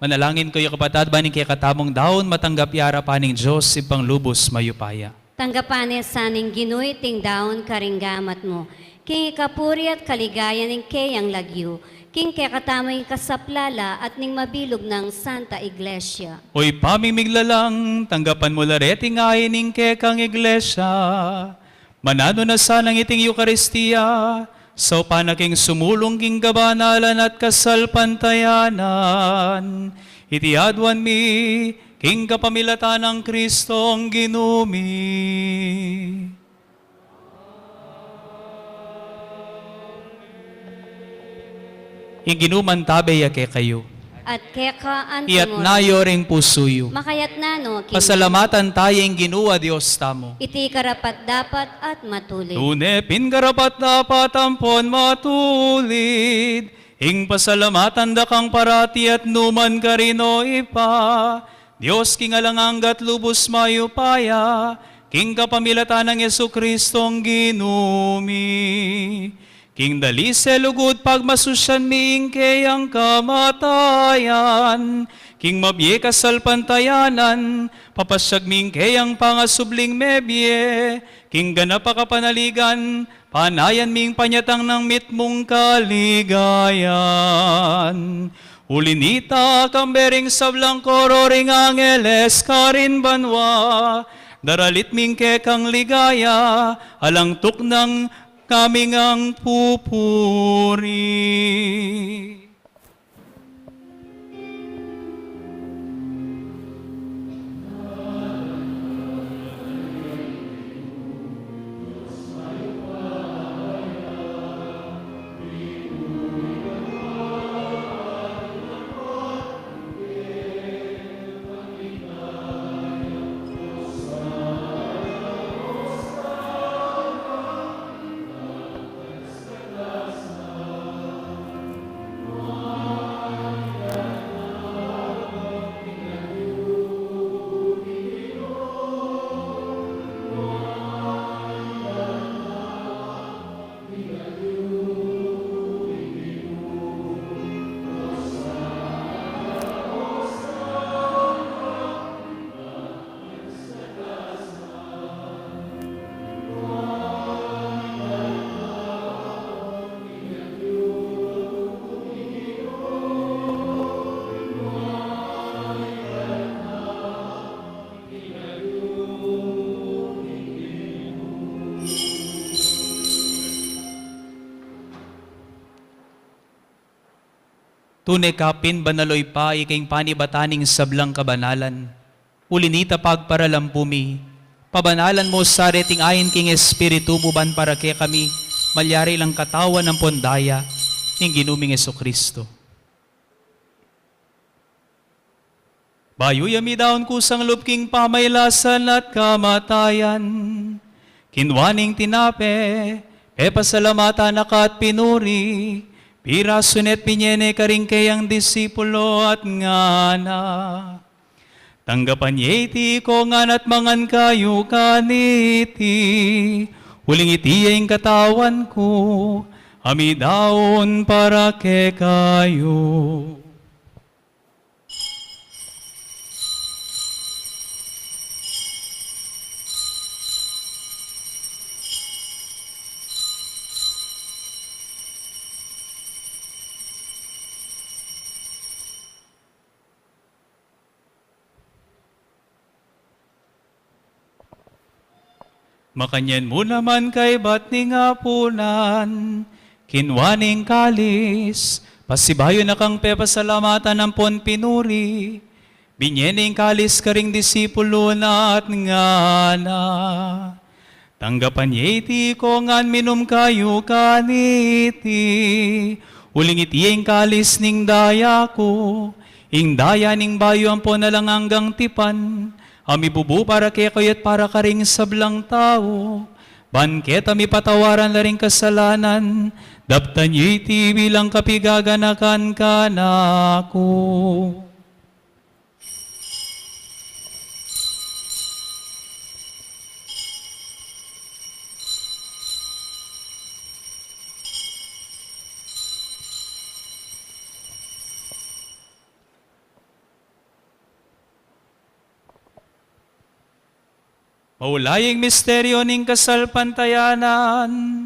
Manalangin kayu, kapatad, ban ing kekatamung daun matanggap ya arapan ning Dios, Ibpang lubus mayupaya. Tanggapan na sa ning Ginu iting daun karing gamat mu, king ikapuri at kaligayan ning keyang lagyu, king kekatamung kasaplalan at ning mabilug nang Santa Iglesia. O Ibpa ming miglalang, tanggapan mu la reting ain ning kekang Iglesia, mananu na sanang iting Eukaristia, saupan na king sumulung king kabanalan at kasalpantayanan. Iti aduan mi, king kapamilatan nang Kristong Ginu mi. Ing Ginu mantabe ya kekayu. At keka antimurin. Iyatas yu ring pusu yu. Makayatna no king Ginu. Pasalamatan taya ing Ginu a Dios tamu. Iti karapat-dapat at matulid. Tune pin karapat-dapat ampon matulid ing pasalamatan da kang parati at nukarin man, O Ibpa, Dios king alang angga at lubus mayupaya, king kapamilatan nang Jesucristong Ginu mi. King dalise, lugud, pagmasusyan mi ing keyang kamatayan, king mabie kasalpantayanan, papasyag mi ing keyang pangasubling mebie, king ganap a kapanaligan, panayan mi ing panyatang nang mitmung kaligayan. Uli nita, kambe ring sablang koro ring angeles karin banua, daralit mi ing kekang ligaya, alang tuknang kami ngang pupuri. Tune ka pin banal, O Ibpa, ika ing panibatan ning sablang kabanalan. Uli nita, pagparalampu mi, pabanalan mu sa reting ain king Espiritu mu ban para kekami malyari lang katawan ampon daya ning Ginu ming Jesucristo. Bayu ya midaun kusang lub king pamailasan at kamatayan, kinua ne ing tinape, pepasalamatan na ka at pinuri, pirasu ne at binye ne karing keyang disipulo at ngana: Tanggapan ye iti ikong ngan at mangan kayu kaniti, uling iti ya ing katawan ku, a midaun para kekayu. Makanyan mu naman kaibat ning apunan, kinua ne ing kalis, pasibayu na kang pepasalamatan ampon pinuri, binye ne ing kalis karing disipulo na at ngana: Tanggapan ye iti ikong ngan, minum kayu kaniti, uling iti ya ing kalis ning daya ku, ing daya ning bayu ampon alang anggang tipan, a mibubu para kekayu at para karing sablang tau, ban keta mipatawaran la ring kasalanan. Daptan yu iti bilang kapigaganakan kanaku. Maulayi ing misteryu ning kasalpantayanan.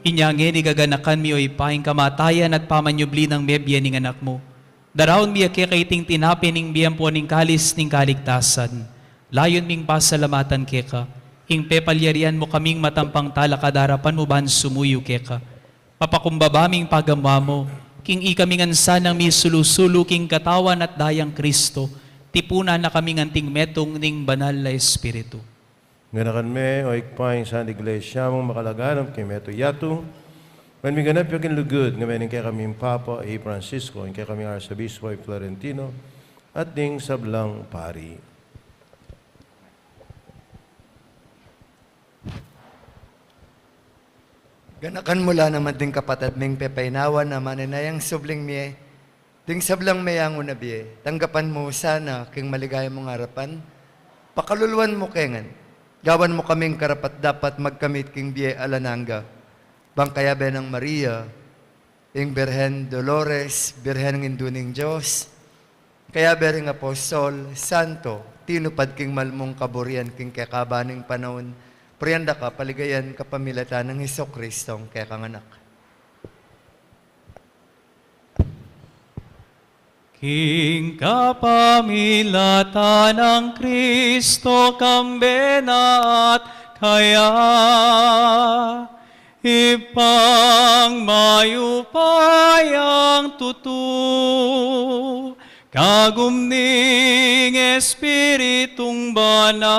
Inya ngeni, gaganakan mi, o Ibpa, ing kamatayan at pamanyubli nang mebie ning Anak mu. Daraun mi keka iting tinape ning bie ampo ning kalis ning kaligtasan. Layun ming pasalamatan keka ing pepalyarian mu kaming matampang talakad king arapan mu ban sumuyu keka. Mapakumbaba ming pagamu-amu king ikami ngan sanang misulu-sulu king katawan at dayang Kristo, tipunan na kaming anting metung ning Banal a Espiritu. Ganakan me, o Ibpa, ing Santa Iglesia mung makalaganap king mabilug a yatu, ban miganap ya king lugud, ngan ning kekaming Papa i Francisco, ing kekaming Arsobispo i Florentino, at ding sablang pari. Ganakan mu la naman ding kapatad ming pepainawa na manenayang subling mie, ding sablang meyangu na bie, tanggapan mu sana king maligaya mung arapan, pakaluluan mu ke ngan, gawan mu kaming karapat-dapat magkamit king bie alang angga, bang kayabe nang Maria, ing Birhen Dolores, Birhen ning Indu ning Dios, kayabe ring apostol, santo, tinupad king mal mung kaburian king kekaban ning panaun, purian da ka paligayan kapamilatan nang Jesucristo, ing kekang Anak. King kapamilatan nang Kristo, kambe na at kaya, Ibpang mayupayang tutu, kagum ning Espiritung Banal,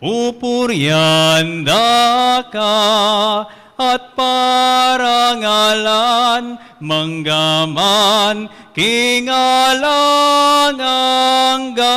pupurian da ka at parangalan manggaman king alang angga.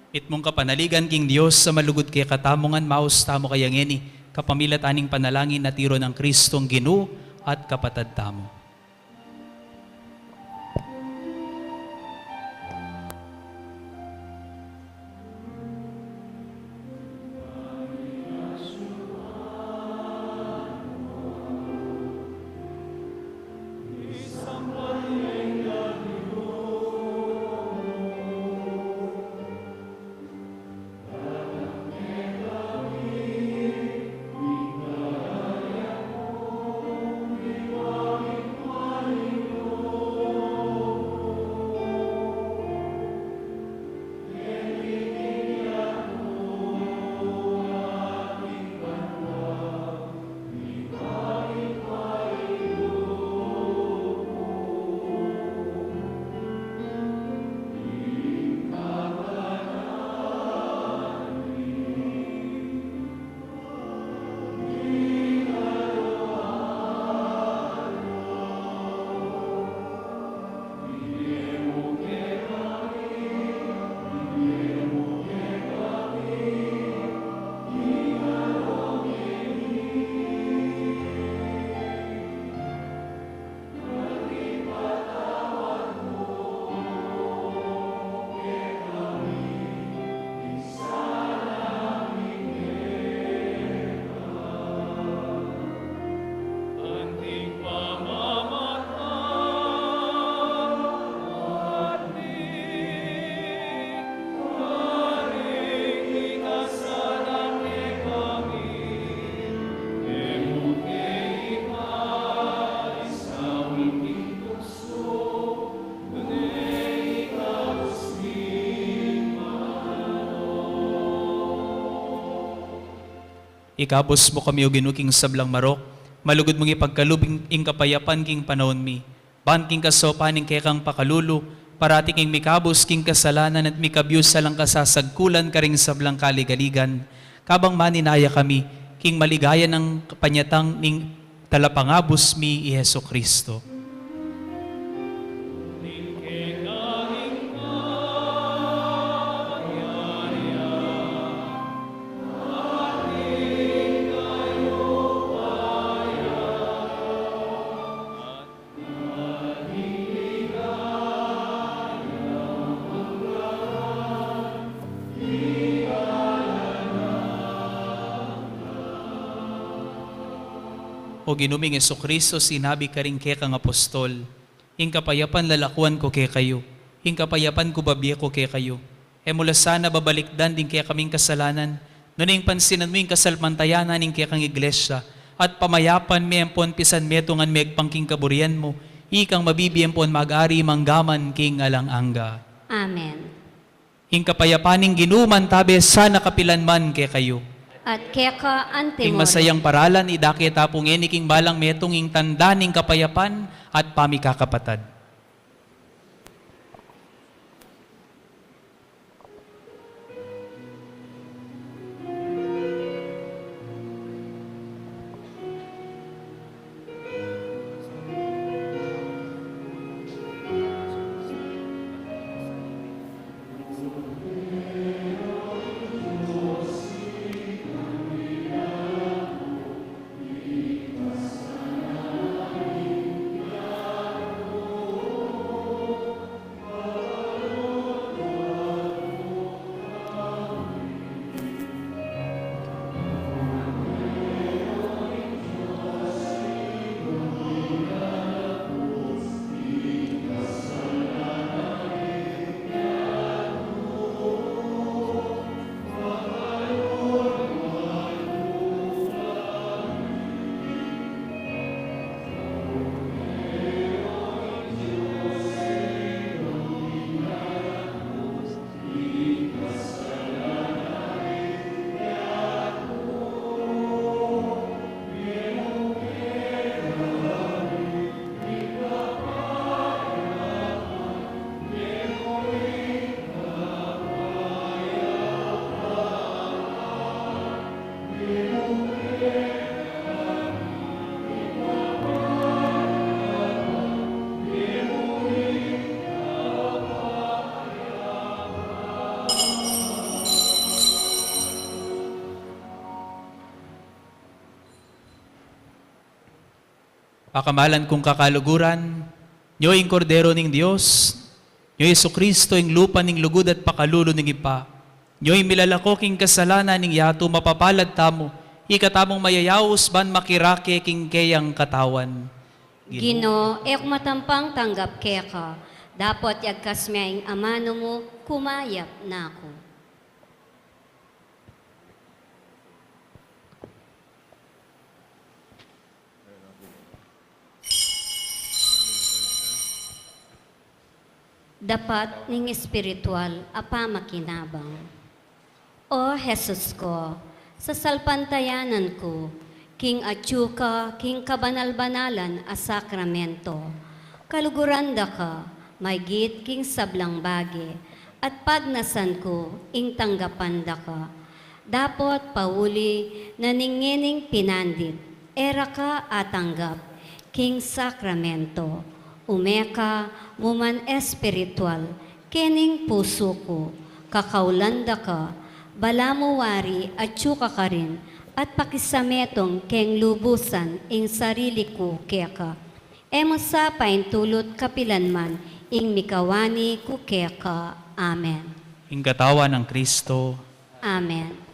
Itmung kapanaligan king Dios a malugud kekatamu ngan, maus tamu kaya ngeni kapamilatan ning panalangin a tiru nang Kristong Ginu at kapatad tamu. Ikabus mu kami, O Ginu, king sablang marok, malugud mung ipagkalub ing, ing kapayapan king panaun mi. Ban king kasaupan ning kekang pakalulu, parati kaming mikabus king kasalanan at mikabius alang kasasagkulan karing sablang kaligaligan, kabang maninaya kami king maligaya nang kapanyatang ning Talapangabus mi i Jesucristo. O Ginu ming Jesucristo, sinabi karing kekang apostol, "Ing kapayapan lalakuan ku kekayu, ing kapayapan ku babie ku kekayu." E mu la sana babalikdan ding kekaming kasalanan, nune ing pansinan mu ing kasalpantayanan ning kekang iglesia, at pamayapan me ampon pisanmetungan me agpang king kaburian mu, ikang mabibie ampon mag-ari manggaman king alang angga. Amen. Ing kapayapan ning Ginu mantabe sana kapilan man kekayu. At keka antimurin. Ing masayang paralan, idake ta pu ngeni king balang metung ing tanda ning kapayapan at pamikakapatad. Pakamalan kung kakaluguran, nyo ing Kordero ning Dios, nyo Jesucristo, ing lupa ning lugud at pakalulu ning Ibpa, nyo ing milalako king kasalanan ning yatu, mapapalad tamu, ika tamung mayayaus ban makirake king keyang katawan. Ginu, e ku matampang tanggap keka, dapot yagkas me ing amanu mu, kumayap na ku. Dapat ning espiritual a pamakinabang. O Jesus ko, sasalpantayanan ku king atyu ka king kabanal-banalan a sakramento. Kaluguran da ka maygit king sablang bage, at pagnasan ku ing tanggapan da ka. Dapot pauli na ning ngening pinandit, e ra ka atanggap king sakramento. Ume ka mu man espiritual kening pusu ku, kakaulan da ka, balamu wari atyu ka karin, at pakisametung keng lubusan ing sarili ku keka. E mu sa paintulut kapilan man ing mikawani ku keka. Amen. Ing katawan nang Kristo. Amen.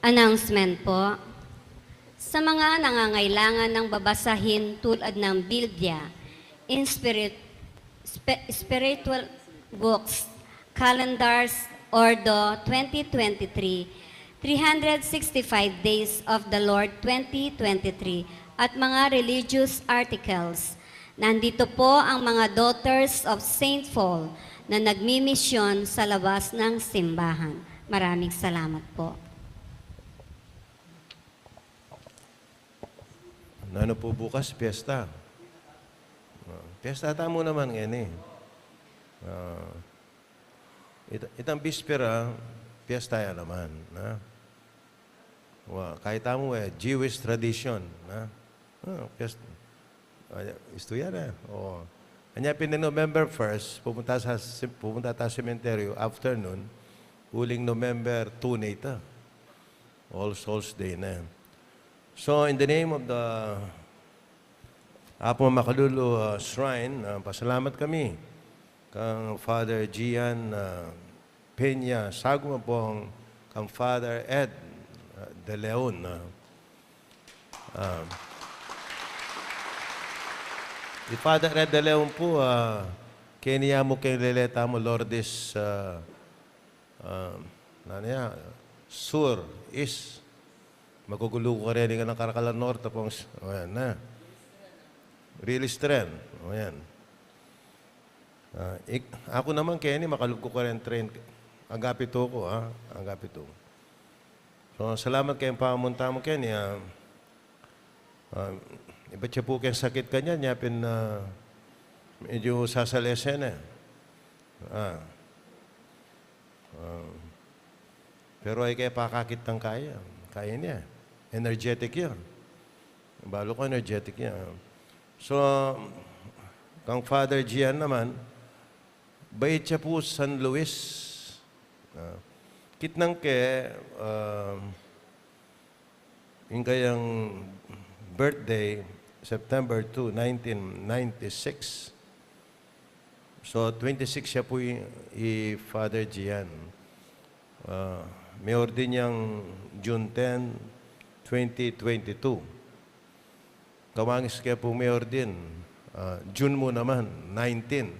Announcement po. Sa mga nangangailangan ng babasahin tulad ng Biblia, in spirit, spe-, spiritual books, calendars, Ordo twenty twenty-three, three hundred sixty-five Days of the Lord twenty twenty-three, at mga religious articles. Nandito po ang mga Daughters of Saint Paul na nagmimisyon sa labas ng simbahan. Maraming salamat po. Nanu pu bukas, piyesta. Ah, piyesta tamu naman ngeni. Ah, it-, itang bispera, piyesta ya naman, na? Wa, kaya tamu, e, Jewish tradition, na? Ah, piyesta. Aya, istu ya, e. O. Anya pin November first, pupunta sa, pupunta ta sementeryo, afternoon, uling November two na ita. All Souls Day na. So, in the name of the Apu Makalulu, uh, Shrine, uh, pasalamat kami kang Father Gian, uh, Peña Sagum, ampong kang Father Ed, uh, De Leon, uh, uh, i Father Ed De Leon pu, uh, keni ya mu keng lele tamu Lourdes, uh, Ah, nanu ya, sur, is. Magugulu ku kareng karakal a norte, pong s-, o yan na. Real strength. O yan. Ah, ik-, aku naman keni, makalub ku kareng train. Agapito ku, ha? Agapito. So, salamat keng pamunta mu keni, ah. Ah, ibat ya pu keng sakit kanyan, nya pin, ah, medyo sasalese na. Ah. Ah, pero e ke pakakit ng kaya. Kaya niya. Energetic ya. Balu ku energetic ya. So, kang Father Gian naman, bait ya pu San Luis. Ah, kitnang ke, ah, ing kayang birthday, September two, nineteen ninety-six. So, twenty-six ya pu i, i Father Gian. Ah, miordin yang June ten, twenty twenty-two. Kawangis ke pu miordin, ah, June mu naman, nineteen.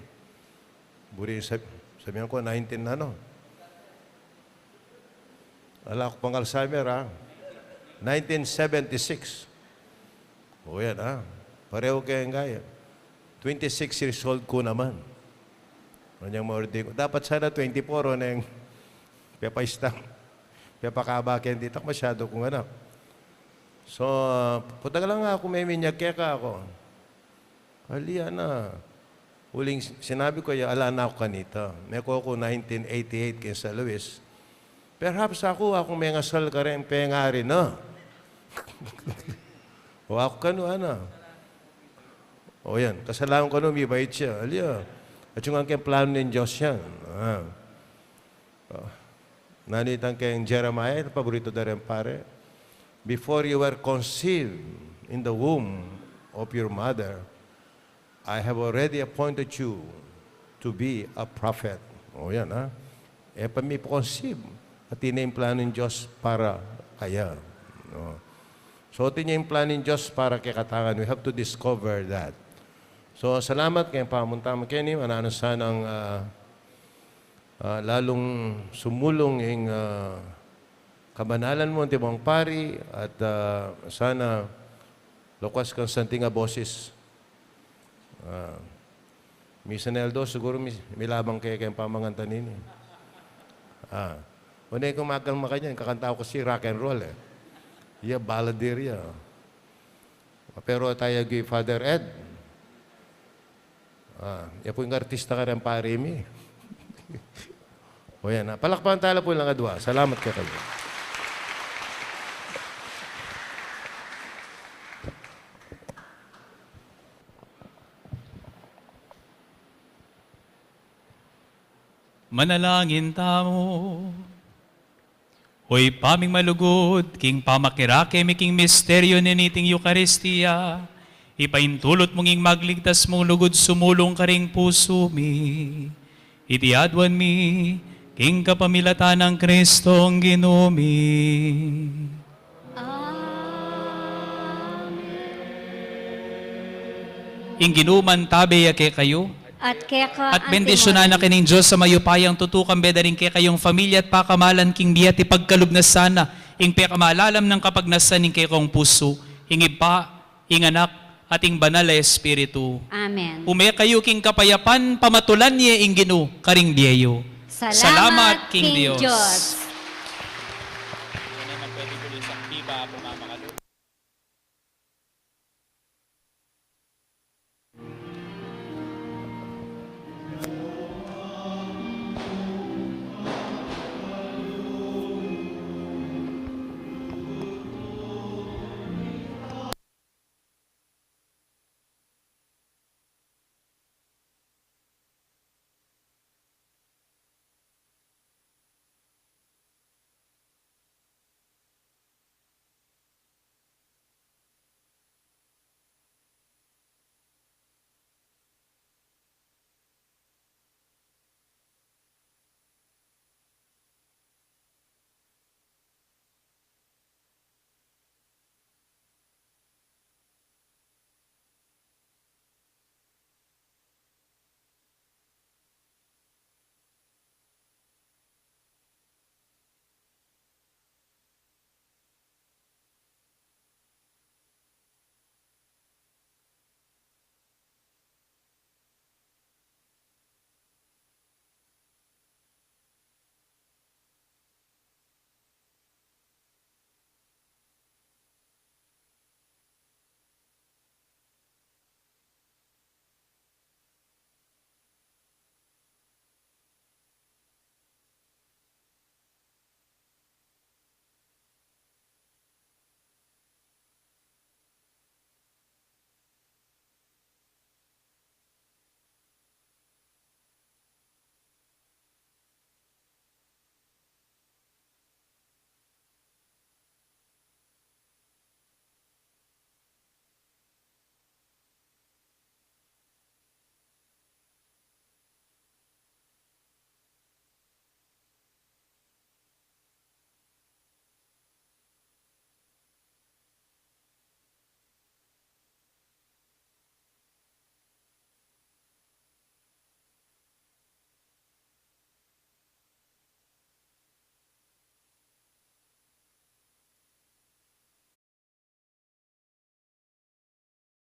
Buri sab-, sabihan ku, nineteen na, no? Ala ku pang Alzheimer, ha? Nineteen seventy-six. O yan, ha? Pareho keng gaya. Twenty-six years old ku naman. Kanyang maordin ku. Dapat sana twenty-four, o neng pepaista. Pepakaba keng ditak, masyado kung anak. So, putag lang aku, meminyag keka aku. Ali, ana. Uling s-, sinabi ku ya, ala na ku kanita. Meku ku nineteen eighty-eight keng San Luis. Perhaps aku, aku mengasal kareng pengari na. O aku kanu, ana. O yan, kasalanan ku kanu, mibait ya. Ali, a. Atiu ngan keng planu ning Dios yan. Ah. Ah, nanu itang keng Jeremiah, paborito da reng pare, "Before you were conceived in the womb of your mother, I have already appointed you to be a prophet." O yan, ha? E pa mi pa-conceive, atin ne ing planu ning Dios para kaya. No? So, atin ne ing planu ning Dios para kekatamu ngan. We have to discover that. So, salamat keng pamunta mu keni, mananu sanang, ah, ah, lalung sumulung ing, ah, kabanalan mu, antimo pari, at, ah, sana lukas kang santing a bosis. Ah, Miss Neldo, siguru mi-, milabang ke keng pamangantan ini. Ah, une kung magang makanyan, kakanta ku kasi rock and roll, e. Iya, balladeer ya. Pero tayo gi Father Ed. Ah, ya pu ing artista kareng pari mi. O yan, ah. Palakpakan tala pu ilang adua. Salamat kekayu. Manalangin tamu. O Ibpa ming malugud, king pamakirake mi king misteryo niniting Eukaristia, ipaintulut mu nging magligtas mung lugud sumulung karing pusu mi. Iti aduan mi, King kapamilatan nang Kristong Ginu mi. Amen. Ing Ginu mantabe ya kekayu. At keka At bendisyunan na kayu ning Dios a mayupayang tutu, kambe da ring kekayung familia at pakamalan king bie at ipagkalub na sana ing pekamalalam nang kapagnasan ning kekong pusu, ing Ibpa, ing Anak, at ing Banal a Espiritu. Amen. Ume kayu king kapayapan, pamatulan ye ing Ginu karing bie yu. Salamat king Dios. Yan naman pwede ko isang pipa, pumamakalub.